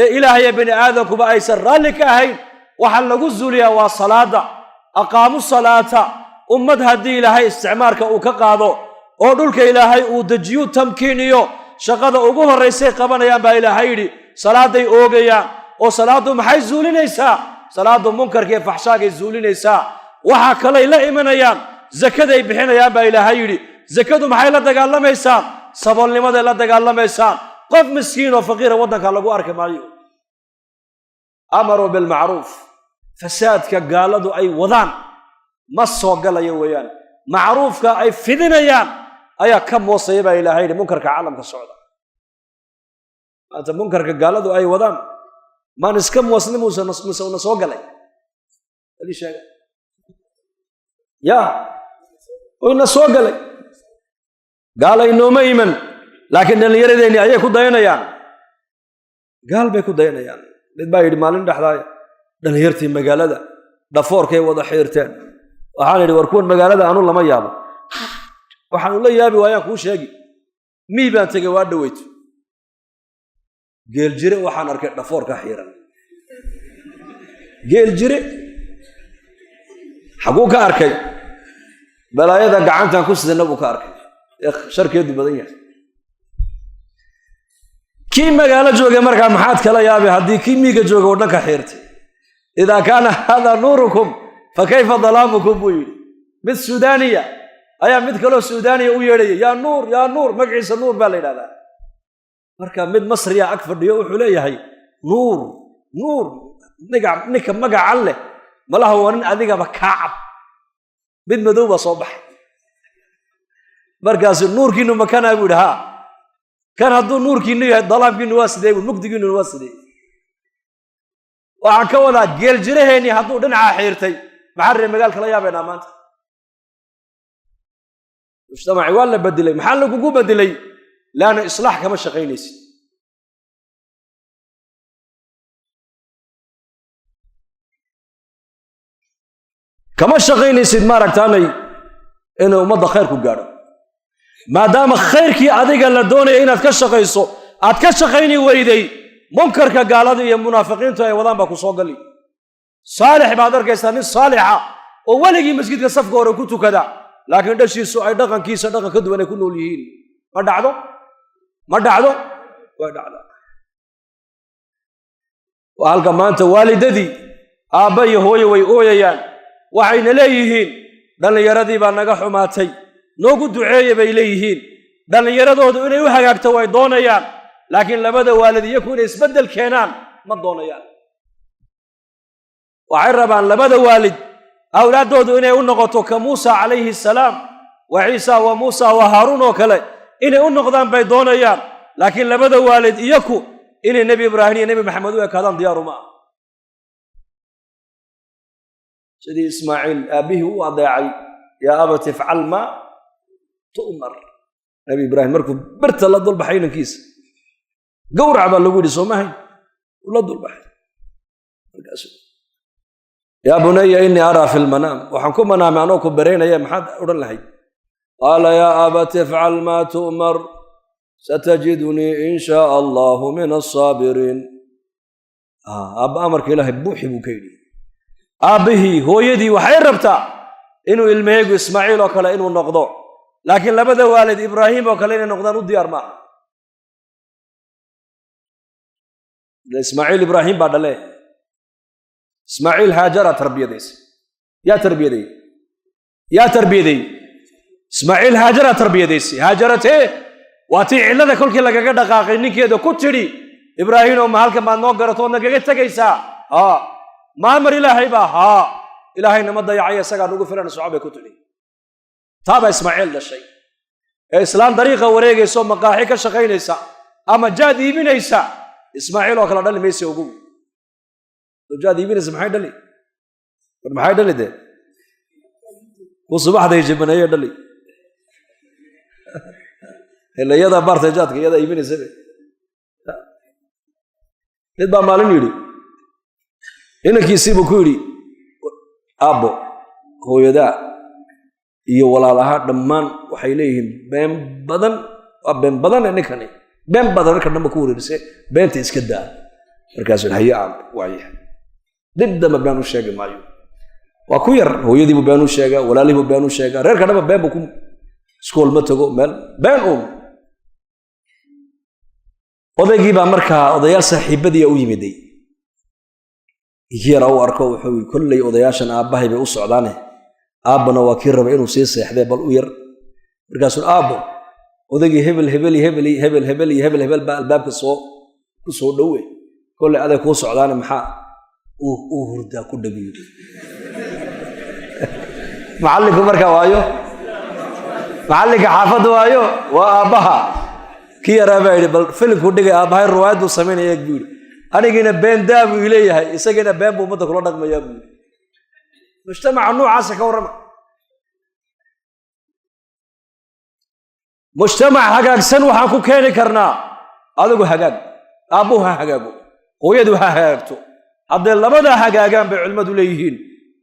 ee Ilaahaya bini aadamkuba aysan raalli ka ahayn, waxaa lagu zuuliyaa waa salaada. Aqaamu salaata Ummad haddii Ilaahay isticmaarka uu ka qaado oo dhulka Ilaahay uu dejiyu tamkiiniyo, shaqada ugu horraysay qabanayaan baa Ilaahay yidhi salaaday oogayaan. Oo salaaddu maxay zuulinaysaa? Salaaddu munkarka iyo faxshaagay zuulinaysaa. Waxaa kalay la imanayaan zakaday bixinayaan baa Ilaahay yidhi. Zakadu maxay la dagaalamaysaa? Saboolnimaday la dagaalamaysaa. Qof miskiin oo faqiira waddanka lagu arki maayo. Amaruu bilmacruuf, fasaadka gaaladu ay wadaan ma soo galayo weeyaan. Macruufka ay fidinayaan ayaa ka moosaya baa Ilaahay yidhi munkarka caalamka socda. Maanta munkarka gaaladu ay wadaan maan iska moosni mise una soo galay? Sheega ya, ina soo galay. Gaala inooma iman, laakiin dhallinyaradeenni ayay ku dayanayaan, gaal bay ku dayanayaan. Mid baa yidhi maalin dhexdaaya, dhallinyartii magaalada dhafoorkay wada xiirteen. Waxaan idhi, war kuwan magaalada anu lama yaabo, waxaanu la yaabi waayaan kuu sheegi. Mii baan tegey waa dhaweyto, geeljire waxaan arkay dhafoorka xiiran. Geeljire xaguu ka arkay? Balaayada gacantan ku sidana buu ka arkay ee sharkeedu badan yahay. Kii magaalo joogay markaa maxaad kala yaabay haddii kii miiga jooga oo dhanka xiirtay? Idaa kaana haadaa nuurukum fa kayfa dalaamukum, buu yidhi. Mid Suudaaniya ayaa mid kaloo Suudaaniya u yeedhaya, yaa Nuur, yaa Nuur. Magaciisa Nuur baa la yidhahdaa. Marka mid Masriya ag fadhiyo, wuxuu leeyahay, Nuur, Nuur, ninka magacan leh malaha waa nin adigaba kaa cab. Mid madow baa soo baxay. Markaasu nuurkiinu makanaa buu yidhi. Haa, kan hadduu nuurkiinu yahay, dalaamkiinu waa sidee bu? Mugdigiinu waa sidee? Waxaan ka wadaa, geeljiraheennii hadduu dhinacaa xiirtay, maxaa reer magaalka la yaabaynaa maanta? Mujtamaci waa la bedelay. Maxaa lagugu bedelay? Laanna islaax kama shaqaynaysid. Kama shaqaynaysid maaragtaanay inay ummadda khayrku gaadho, maadaama khayrkii adiga la doonaya inaad ka shaqayso aad ka shaqayni weyday. Munkarka gaalada iyo munaafiqiintu ay wadaan baa ku soo gali. Saalix baad arkaysaa, nin saalixa oo weligii masjidka safka hore ku tukada, laakiin dhashiisu ay dhaqankiisa dhaqan ka duwan ay ku nool yihiin. Ma dhacdo? Ma dhacdo? Way dhacdaa. Waa halka maanta waalidadii, aabba iyo hooye, way ooyayaan. Waxayna leeyihiin, dhallinyaradii baa naga xumaatay, noogu duceeya bay leeyihiin. Dhallinyaradoodu inay u hagaagto way doonayaan, laakiin labada waalid iyaku inay isbeddel keenaan ma doonayaan. Waxay rabaan labada waalid awlaaddoodu inay u noqoto ka Muusa calayhi salaam wa Ciisa wa Muusa wa Haaruun oo kale inay u noqdaan bay doonayaan, laakiin labada waalid iyaku inay Nebi Ibraahim iyo Nebi Maxamed u ekaadaan diyaaruma ah. Sidii Ismaaciil aabbihii u adeecay, yaa abati ifcal maa tu'mar. Nebi Ibraahim markuu birta la dulbaxay inankiisa, gowrac baa lagu yidhi, soo mahayn? Uu la dulbaxay. Markaasuu, yaa bunaya innii araa fi lmanaam, waxaan ku manaamay anoo ku baraynaya, maxaad odhan lahayd? Qaala yaa abati ifcal maa tu'mar satajidunii in shaa allahu min alsaabiriin. Aabba amarka Ilaahay buuxi buu ka yidhi. Aabbihii hooyadii waxay rabtaa inuu ilmaheygu Ismaaciil oo kale inuu noqdo, laakiin labada waalid Ibraahim oo kale inay noqdaan u diyaar maaha. Ismaaciil Ibraahim baa dhale. Ismaaciil Haajara tarbiyadaysa. Yaa tarbiyaday? Yaa tarbiyaday Ismaaciil? Haajara tarbiyadaysay. Haajaratee waa tii cillada kolkii lagaga dhaqaaqay ninkeeda ku tidhi, Ibraahiimow, ma halkan baad noo garatood nagaga tegaysaa? Haa, maamar Ilaahay baa, haa, Ilaahayna ma dayacaya, isagaa nugu filan, soco bay ku tidhi. Taabaa Ismaaciil dhashay. Ee islaan dariiqa wareegaysa oo maqaaxi ka shaqaynaysa ama jaad iibinaysa Ismaaciil oo kale dhali maysa. Ogow, jaad iibinaysa maxay dhali? War maxay dhali dee? Ku subaxday jibaneeye dhali. Ila iyadaa baartay jaadka, iyadaa iibinaysa. Mid baa maalin yidhi inankiisiibuu ku yidhi, aabbo, hooyadaa iyo walaalahaa dhammaan waxay leeyihiin been badan, waa been badane ninkani, been badan marka dhanba ku wareerise, beenta iska daa. Markaasuu, haye aabbo, waayahay, dib dambe been u sheegi maayo. Waa ku yar, hooyadiibuu been u sheegaa, walaalihiibuu been u sheegaa, reerka dhaba been buu ku, iskool ma tago, meel been uun. Odaygii baa markaa odayaal saaxiibadiia u yimiday. Yara u arko, wuxuu yii, kolley odayaashan aabbahay bay u socdaane, aabbana waa kii rabay inuu sii seexdee, bal u yar. Markaasuu, aabbo, odaygii hebel hebel hebel hebel hebel iyo hebel hebel baa albaabka soo ku soo dhowe, kolley aday kuu socdaane, maxaa uu hurdaa ku dhagu yidhi macallinku. Markaa waayo macallinka xaafadda, waayo waa aabbaha. Kii yaraa baa yidhi, bal filimkuu dhigay aabbahay, riwaayad buu samaynaya eeg, buu yidhi. Anigiina been daa buu ileeyahay, isagiina been buu ummadda kula dhaqmayaa, buu yidhi. Mujtamaca noocaasa ka warrama. Mujtamac hagaagsan waxaan ku keeni karnaa adigu hagaag, aabbuhu ha hagaago, hooyadu ha hagaagto. Hadday labadaa hagaagaan, bay culimmadu leeyihiin,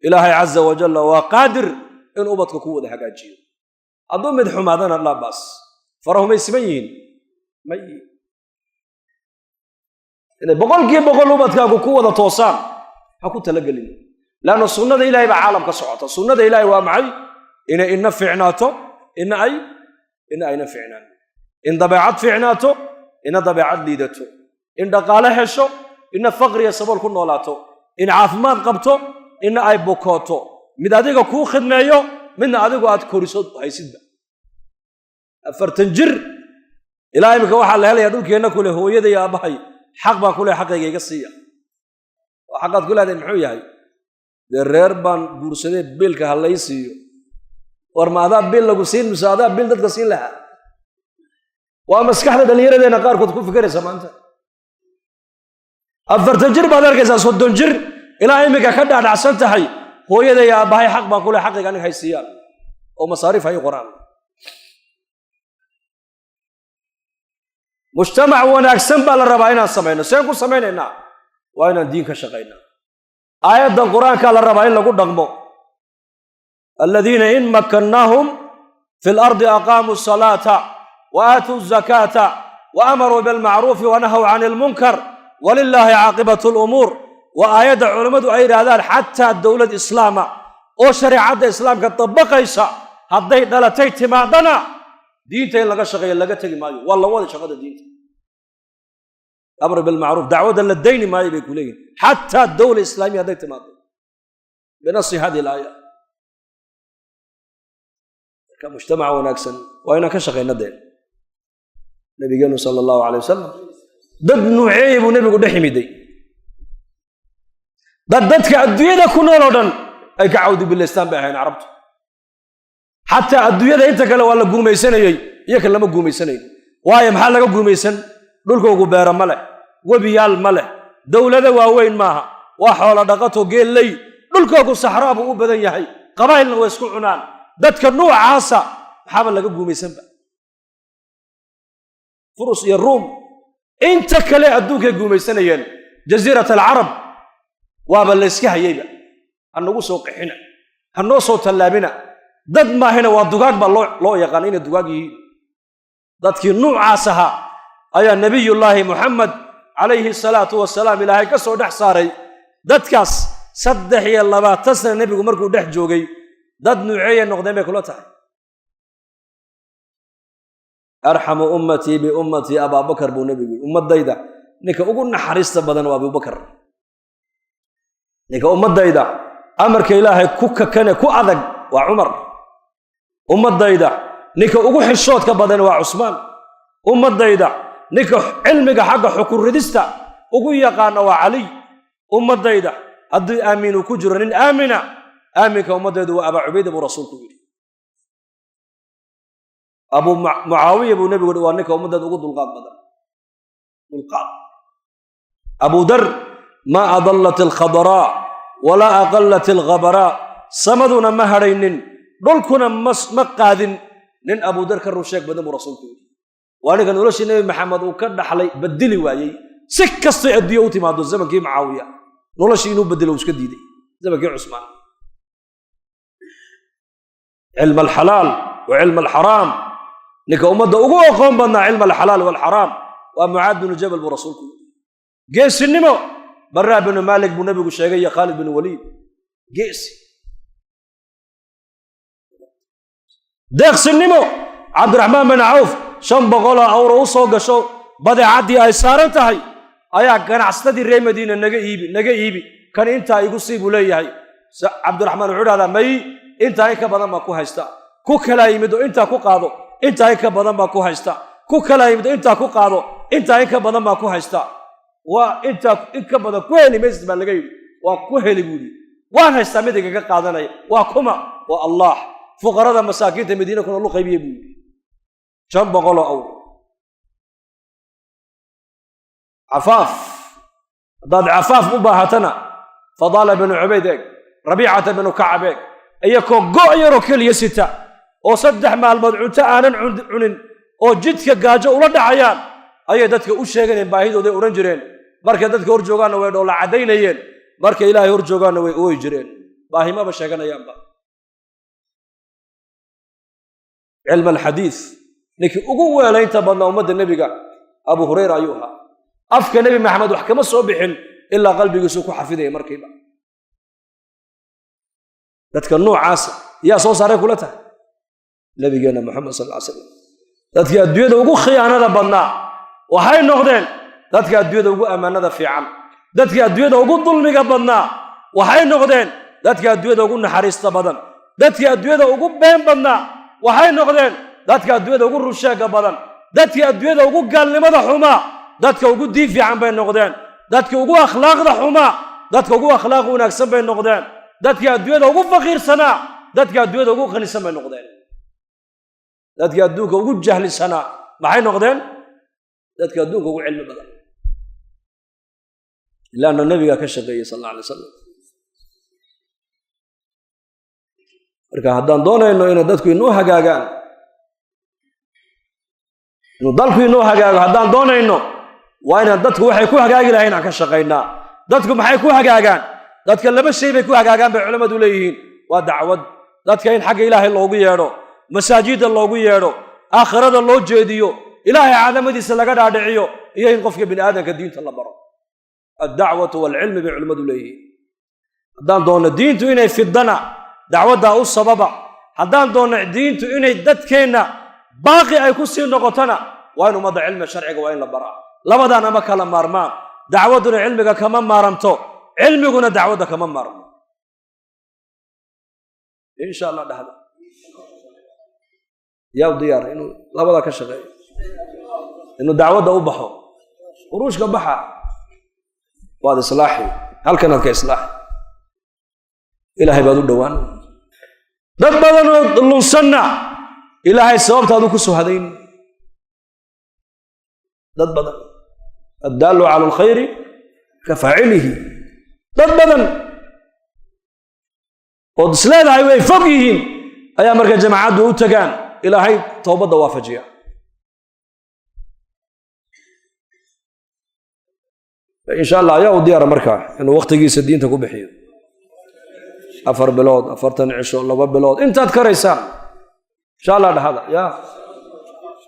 Ilaahay caza wajalla waa qaadir in ubadka ku wada hagaajiyo. Hadduu mid xumaadana, laa baas, farahumay siman yihiin may. Inay 100% ubadkaagu ku wada toosaan ha ku talagelin, leanna sunnada ilahay baa caalam ka socota. Sunnada ilaahay waa maxay? Inay ina fiicnaato, ina ayna fiicnaan, in dabeecad fiicnaato, ina dabeecad liidato, in dhaqaale hesho, ina faqriya sabool ku noolaato, in caafimaad qabto, ina ay bukooto, mid adiga kuu khidmeeyo, midna adigu aad koriso haysidba. 40 jir ilaa iminka waxaa la helayaa dhulkeenna kule, hooyada iyo aabbahay xaq baan kule, xaqayga iga siiya. Oo xaqaad ku leedahay muxuu yahay? Dee reer baan guursadee, biilka ha lay siiyo. War ma adaa biil lagu siin mise adaa biil dadka siin lahaa? Waa maskaxda dhallinyaradeenna qaarkood ku fikiraysa maanta. 40 jir baad arkaysaa, 30 jir ilaa iminka ka dhaadhacsan tahay, hooyada iyo aabbahay xaq baan kule, xaqayga aniga hay siiyaan oo masaariif hay qoraan. Mujtamac wanaagsan baa la rabaa inaan samayno. Seen ku samaynaynaa? Waa inaan diin ka shaqaynaa. Aayaddan qur-aankaa la rabaa in lagu dhaqmo. Aladiina in makkannaahum fi lardi aqaamuu asalaata wa aatuu azakaata wa amaruu bilmacruufi wa nahaw cani ilmunkar walilaahi caaqibatu lumuur. Waa aayadda culammadu ay yidhaahdaan, xataa dowlad islaama oo shareecadda islaamka dabaqaysa hadday dhalatay timaadana, diinta in laga shaqeeyo laga tegi maayo, waa la wada shaqada diinta. Amr bilmacruuf, dacwadda la dayni maayo, bay ku leeyihin, xataa dowla islaamiya hadday timaado, binasi hadihi alaaya. Marka mujtamac wanaagsan waa inaan ka shaqayna. Deen nabigeenu sala allahu alay wasalam dad nuuceeye buu nebigu dhex yimiday? Dad dadka adduunyada ku nool oo dhan ay ka cawdi bilaystaan bay ahayn carabtu. Xataa adduunyada inta kale waa la guumaysanayey, iyaka lama guumaysanayn. Waayo, maxaa laga guumaysan? Dhulkoogu beero ma leh, webiyaal ma leh, dowlado waaweyn maaha, waa xoolo dhaqato, geelley. Dhulkoogu saxraa buu u badan yahay, qabaa'ilna way isku cunaan. Dadka nuucaasa maxaaba laga guumaysanba? Furus iyo Ruum inta kale adduunkay guumaysanayeen, Jasiirat Alcarab waaba layska hayeyba. Ha nagu soo qixina, ha noo soo tallaabina, dad maahina waa dugaag baa loo yaqaana inay dugaag yihiin. Dadkii nuucaas ahaa ayaa Nebiyullaahi Muxamed calayhi salaatu wasalaam Ilaahay ka soo dhex saaray. Dadkaas 23 sana nebigu markuu dhex joogay, dad nuuceeyay noqdeen bay kula tahay? Arxamu ummatii biummatii Abaabakar, buu nebigu yidhi. Ummadayda ninka ugu naxariista badan waa Abubakar. Ninka ummadayda amarka Ilaahay ku kakane ku adag waa Cumar. Ummadayda ninka ugu xishoodka badan waa Cusmaan. Ummadayda ninka cilmiga xagga xukun ridista ugu yaqaana waa Caliy. Ummadayda haddii aamin uu ku jiro nin aamina, aaminka ummaddaydu waa Abaa Cubayda, buu rasuulku yidhi. Abuu Mucaawiya buu nebigu waa ninka ummaddeeda ugu dulqaad badan, dulqaad. Abu Dar, maa adallat alkhadaraa walaa aqallat alghabaraa, samaduna ma hadhaynin, dhulkuna ma qaadin nin Abudar ka rusheeg badan, buu rasuulku yidhi. Waa ninka noloshii Nebi Maxamed uu ka dhaxlay bedeli waayey, si kastoy adduunya u timaado. Zamankii Mucaawiya noloshii inuu bedelo uu iska diiday. Zamankii Cusmaan, cilm alxalaal wa cilm alxaraam, ninka ummadda ugu aqoon badnaa cilm alxalaal walxaraam waa Mucaad binu Jabal, buu rasuulku yidhi. Geesinimo, Baraa binu Maalik buu nebigu sheegay iyo Khaalid binu Waliid, geesi. Deeqsinimo. Cabdiraxmaan bin Cawf 500 awro u soo gasho, badeecaddii ay saaran tahay ayaa ganacsatadii reer Madiina naga iibi, naga iibi, kan intaa igu sii buu leeyahay. Cabdiraxmaan wuxuu dhahdaa, may, intaa in ka badan baa ku haysta. Ku kalaa yimid oo intaa ku qaado, intaa in ka badan baa ku haysta. Ku kalaa yimid oo intaa ku qaado, intaa in ka badan baa ku haysta. Waa intaa in ka badan ku heli maysid baa laga yidhi. Waa ku heli buu yidhi, waan haystaa mid igaga qaadanaya. Waa kuma? Waa Allah. Fuqarada masaakiinta Madiina kuna lu qaybiye buu yidhi. 500 awr. Cafaaf, haddaad cafaaf u baahatana, Fadaala binu Cubayd eeg, Rabiicata binu Kacab eeg, iyakoo go' yaroo keliya sita oo 3 maalmood cunto aanan cunin oo jidka gaajo ula dhacayaan ayay dadka u sheeganayeen baahidooday odhan jireen. Markay dadka hor joogaanna way dhoolla caddaynayeen, markay Ilaahay hor joogaanna way ooyi jireen, baahimaba sheeganayaanba. Cilm alxadiis ninkii ugu weelaynta badnaa ummadda nebiga Abu Hurayra ayuu ahaa. Afka Nebi Maxamed wax kama soo bixin ilaa qalbigiisu ku xafidaya markiiba. Dadka noocaasa yaa soo saaray kula tahay? Nabigeenna Moxamed sal ly slam. Dadkii adduunyada ugu khiyaanada badnaa waxay noqdeen dadka adduunyada ugu ammaanada fiican. Dadkii adduunyada ugu dulmiga badnaa waxay noqdeen dadka adduunyada ugu naxariista badan. Dadkii adduunyada ugu been badnaa waxay noqdeen dadka adduunyada ugu runsheega badan. Dadkii adduunyada ugu gaalnimada xumaa dadka ugu diin fiican bay noqdeen. Dadkii ugu akhlaaqda xumaa dadka ugu akhlaaq wanaagsan bay noqdeen. Dadkii adduunyada ugu faqiirsanaa dadka adduunyada ugu qanisan bay noqdeen. Dadkii adduunka ugu jahlisanaa maxay noqdeen? Dadka adduunka ugu cilmi badan. Ilaana nabigaa ka shaqeeyey sal alla alay wasalam. Marka haddaan doonayno inay dadku inoo hagaagaan, inuu dalku inoo hagaago haddaan doonayno, waa inaan dadku waxay ku hagaagi lahayn aan ka shaqaynaa. Dadku maxay ku hagaagaan? Dadka laba shay bay ku hagaagaan bay culammadu leeyihiin. Waa dacwad, dadka in xagga Ilaahay loogu yeedho, masaajidda loogu yeedho, aakhirada loo jeediyo, Ilaahay cadamadiisa laga dhaadhiciyo, iyo in qofka bini aadamka diinta la baro. Addacwatu waalcilmi bay culimmadu leeyihiin. Haddaan doonno diintu inay fidana, dacwaddaa u sababa. Haddaan doonno diintu inay dadkeenna baaqi ay ku sii noqotona, waa in ummadda cilmiga sharciga waa in la baraa. Labadaan ama kala maarmaan. Dacwadduna cilmiga kama maaramto, cilmiguna dacwadda kama maarmo. Insha Allah dhahda yaa u diyaar inuu labada ka shaqeeyo, inuu dacwadda u baxo, khuruujka baxa, waad islaaxi, halkanaad ka islaaxi, Ilaahay baad u dhowaan. Dad badanoo lunsanna Ilaahay sababtaadu ku soo hadayn. Dad badan, addaalu cala alkhayri ka faacilihi. Dad badan ood isleedahay way fog yihiin ayaa marka jamaacaddu u tagaan, Ilaahay toobadda waafajiya. Insha Allah ayaa u diyaara markaa inuu waktigiisa diinta ku bixiyo. 4 bilood, 40 cisho, 2 bilood, intaad karaysaan insha Allah dhahada. Ya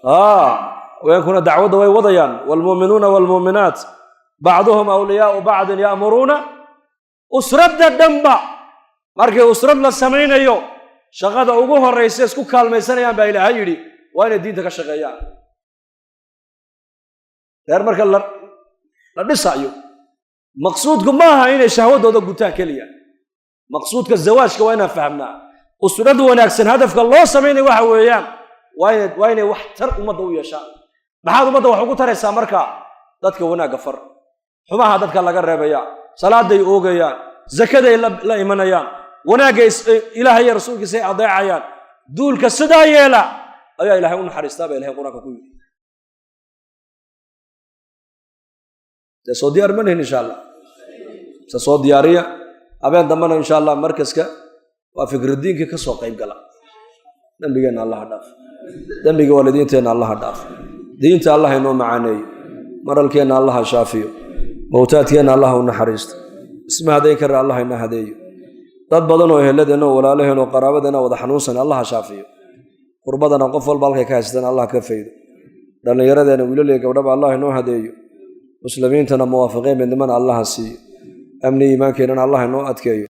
haweenkuna dacwadda way wadayaan. Waalmuuminuuna waalmuuminaat bacduhum awliyaau bacdin ya'muruuna. Usradda dhanba markii usrad la samaynayo, shaqada ugu horraysa isku kaalmaysanayaan baa Ilaahay yidhi waa inay diinta ka shaqeeyaan. Reer marka la dhisayo, maqsuudku ma aha inay shahwadooda gutaan keliya. Maqsuudka zawaajka waa inaan fahamnaa. Usrad wanaagsan hadafka loo samaynayo waxa weeyaan waa inay wax tar ummadda u yeeshaan. Maxaad ummadda wax ugu taraysaa marka? Dadka wanaagga far, xumaha dadka laga reebaya, salaaday oogayaan, zakaday la imanayaan, wanaagga Ilaahay iyo rasuulkiisa ay adeecayaan. Duulka sidaa yeela ayaa Ilahay u naxariistaa baa Ilahay Qur-aanka ku yidhi. Dee soo diyaar manihin insha Allah, se soo diyaariya. Habeen dambena insha Allah markaska waa fikradiinkii ka soo qayb gala. Dembigeenna Allaha dhaaf, dembiga waalidiinteenna Allaha dhaaf, diinta Allah inoo macaaneeyo, maralkeenna Allaha shaafiyo, mawtaadkeenna Allah u naxariisto, isma hadayn kara Allah ina hadeeyo. Dad badan oo eheladeenna oo walaalaheen oo qaraabadeenna wada xanuunsan Allaha shaafiyo. Kurbadana qof walba halkay ka haystaan Allah ka faydo. Dhallinyaradeenna wiilal iyo gabdhaba Allah inoo hadeeyo. Muslimiintana muwaafiqiin midnimana Allaha siiyo. Amni iimaankeenana Allah inoo adkeeyo.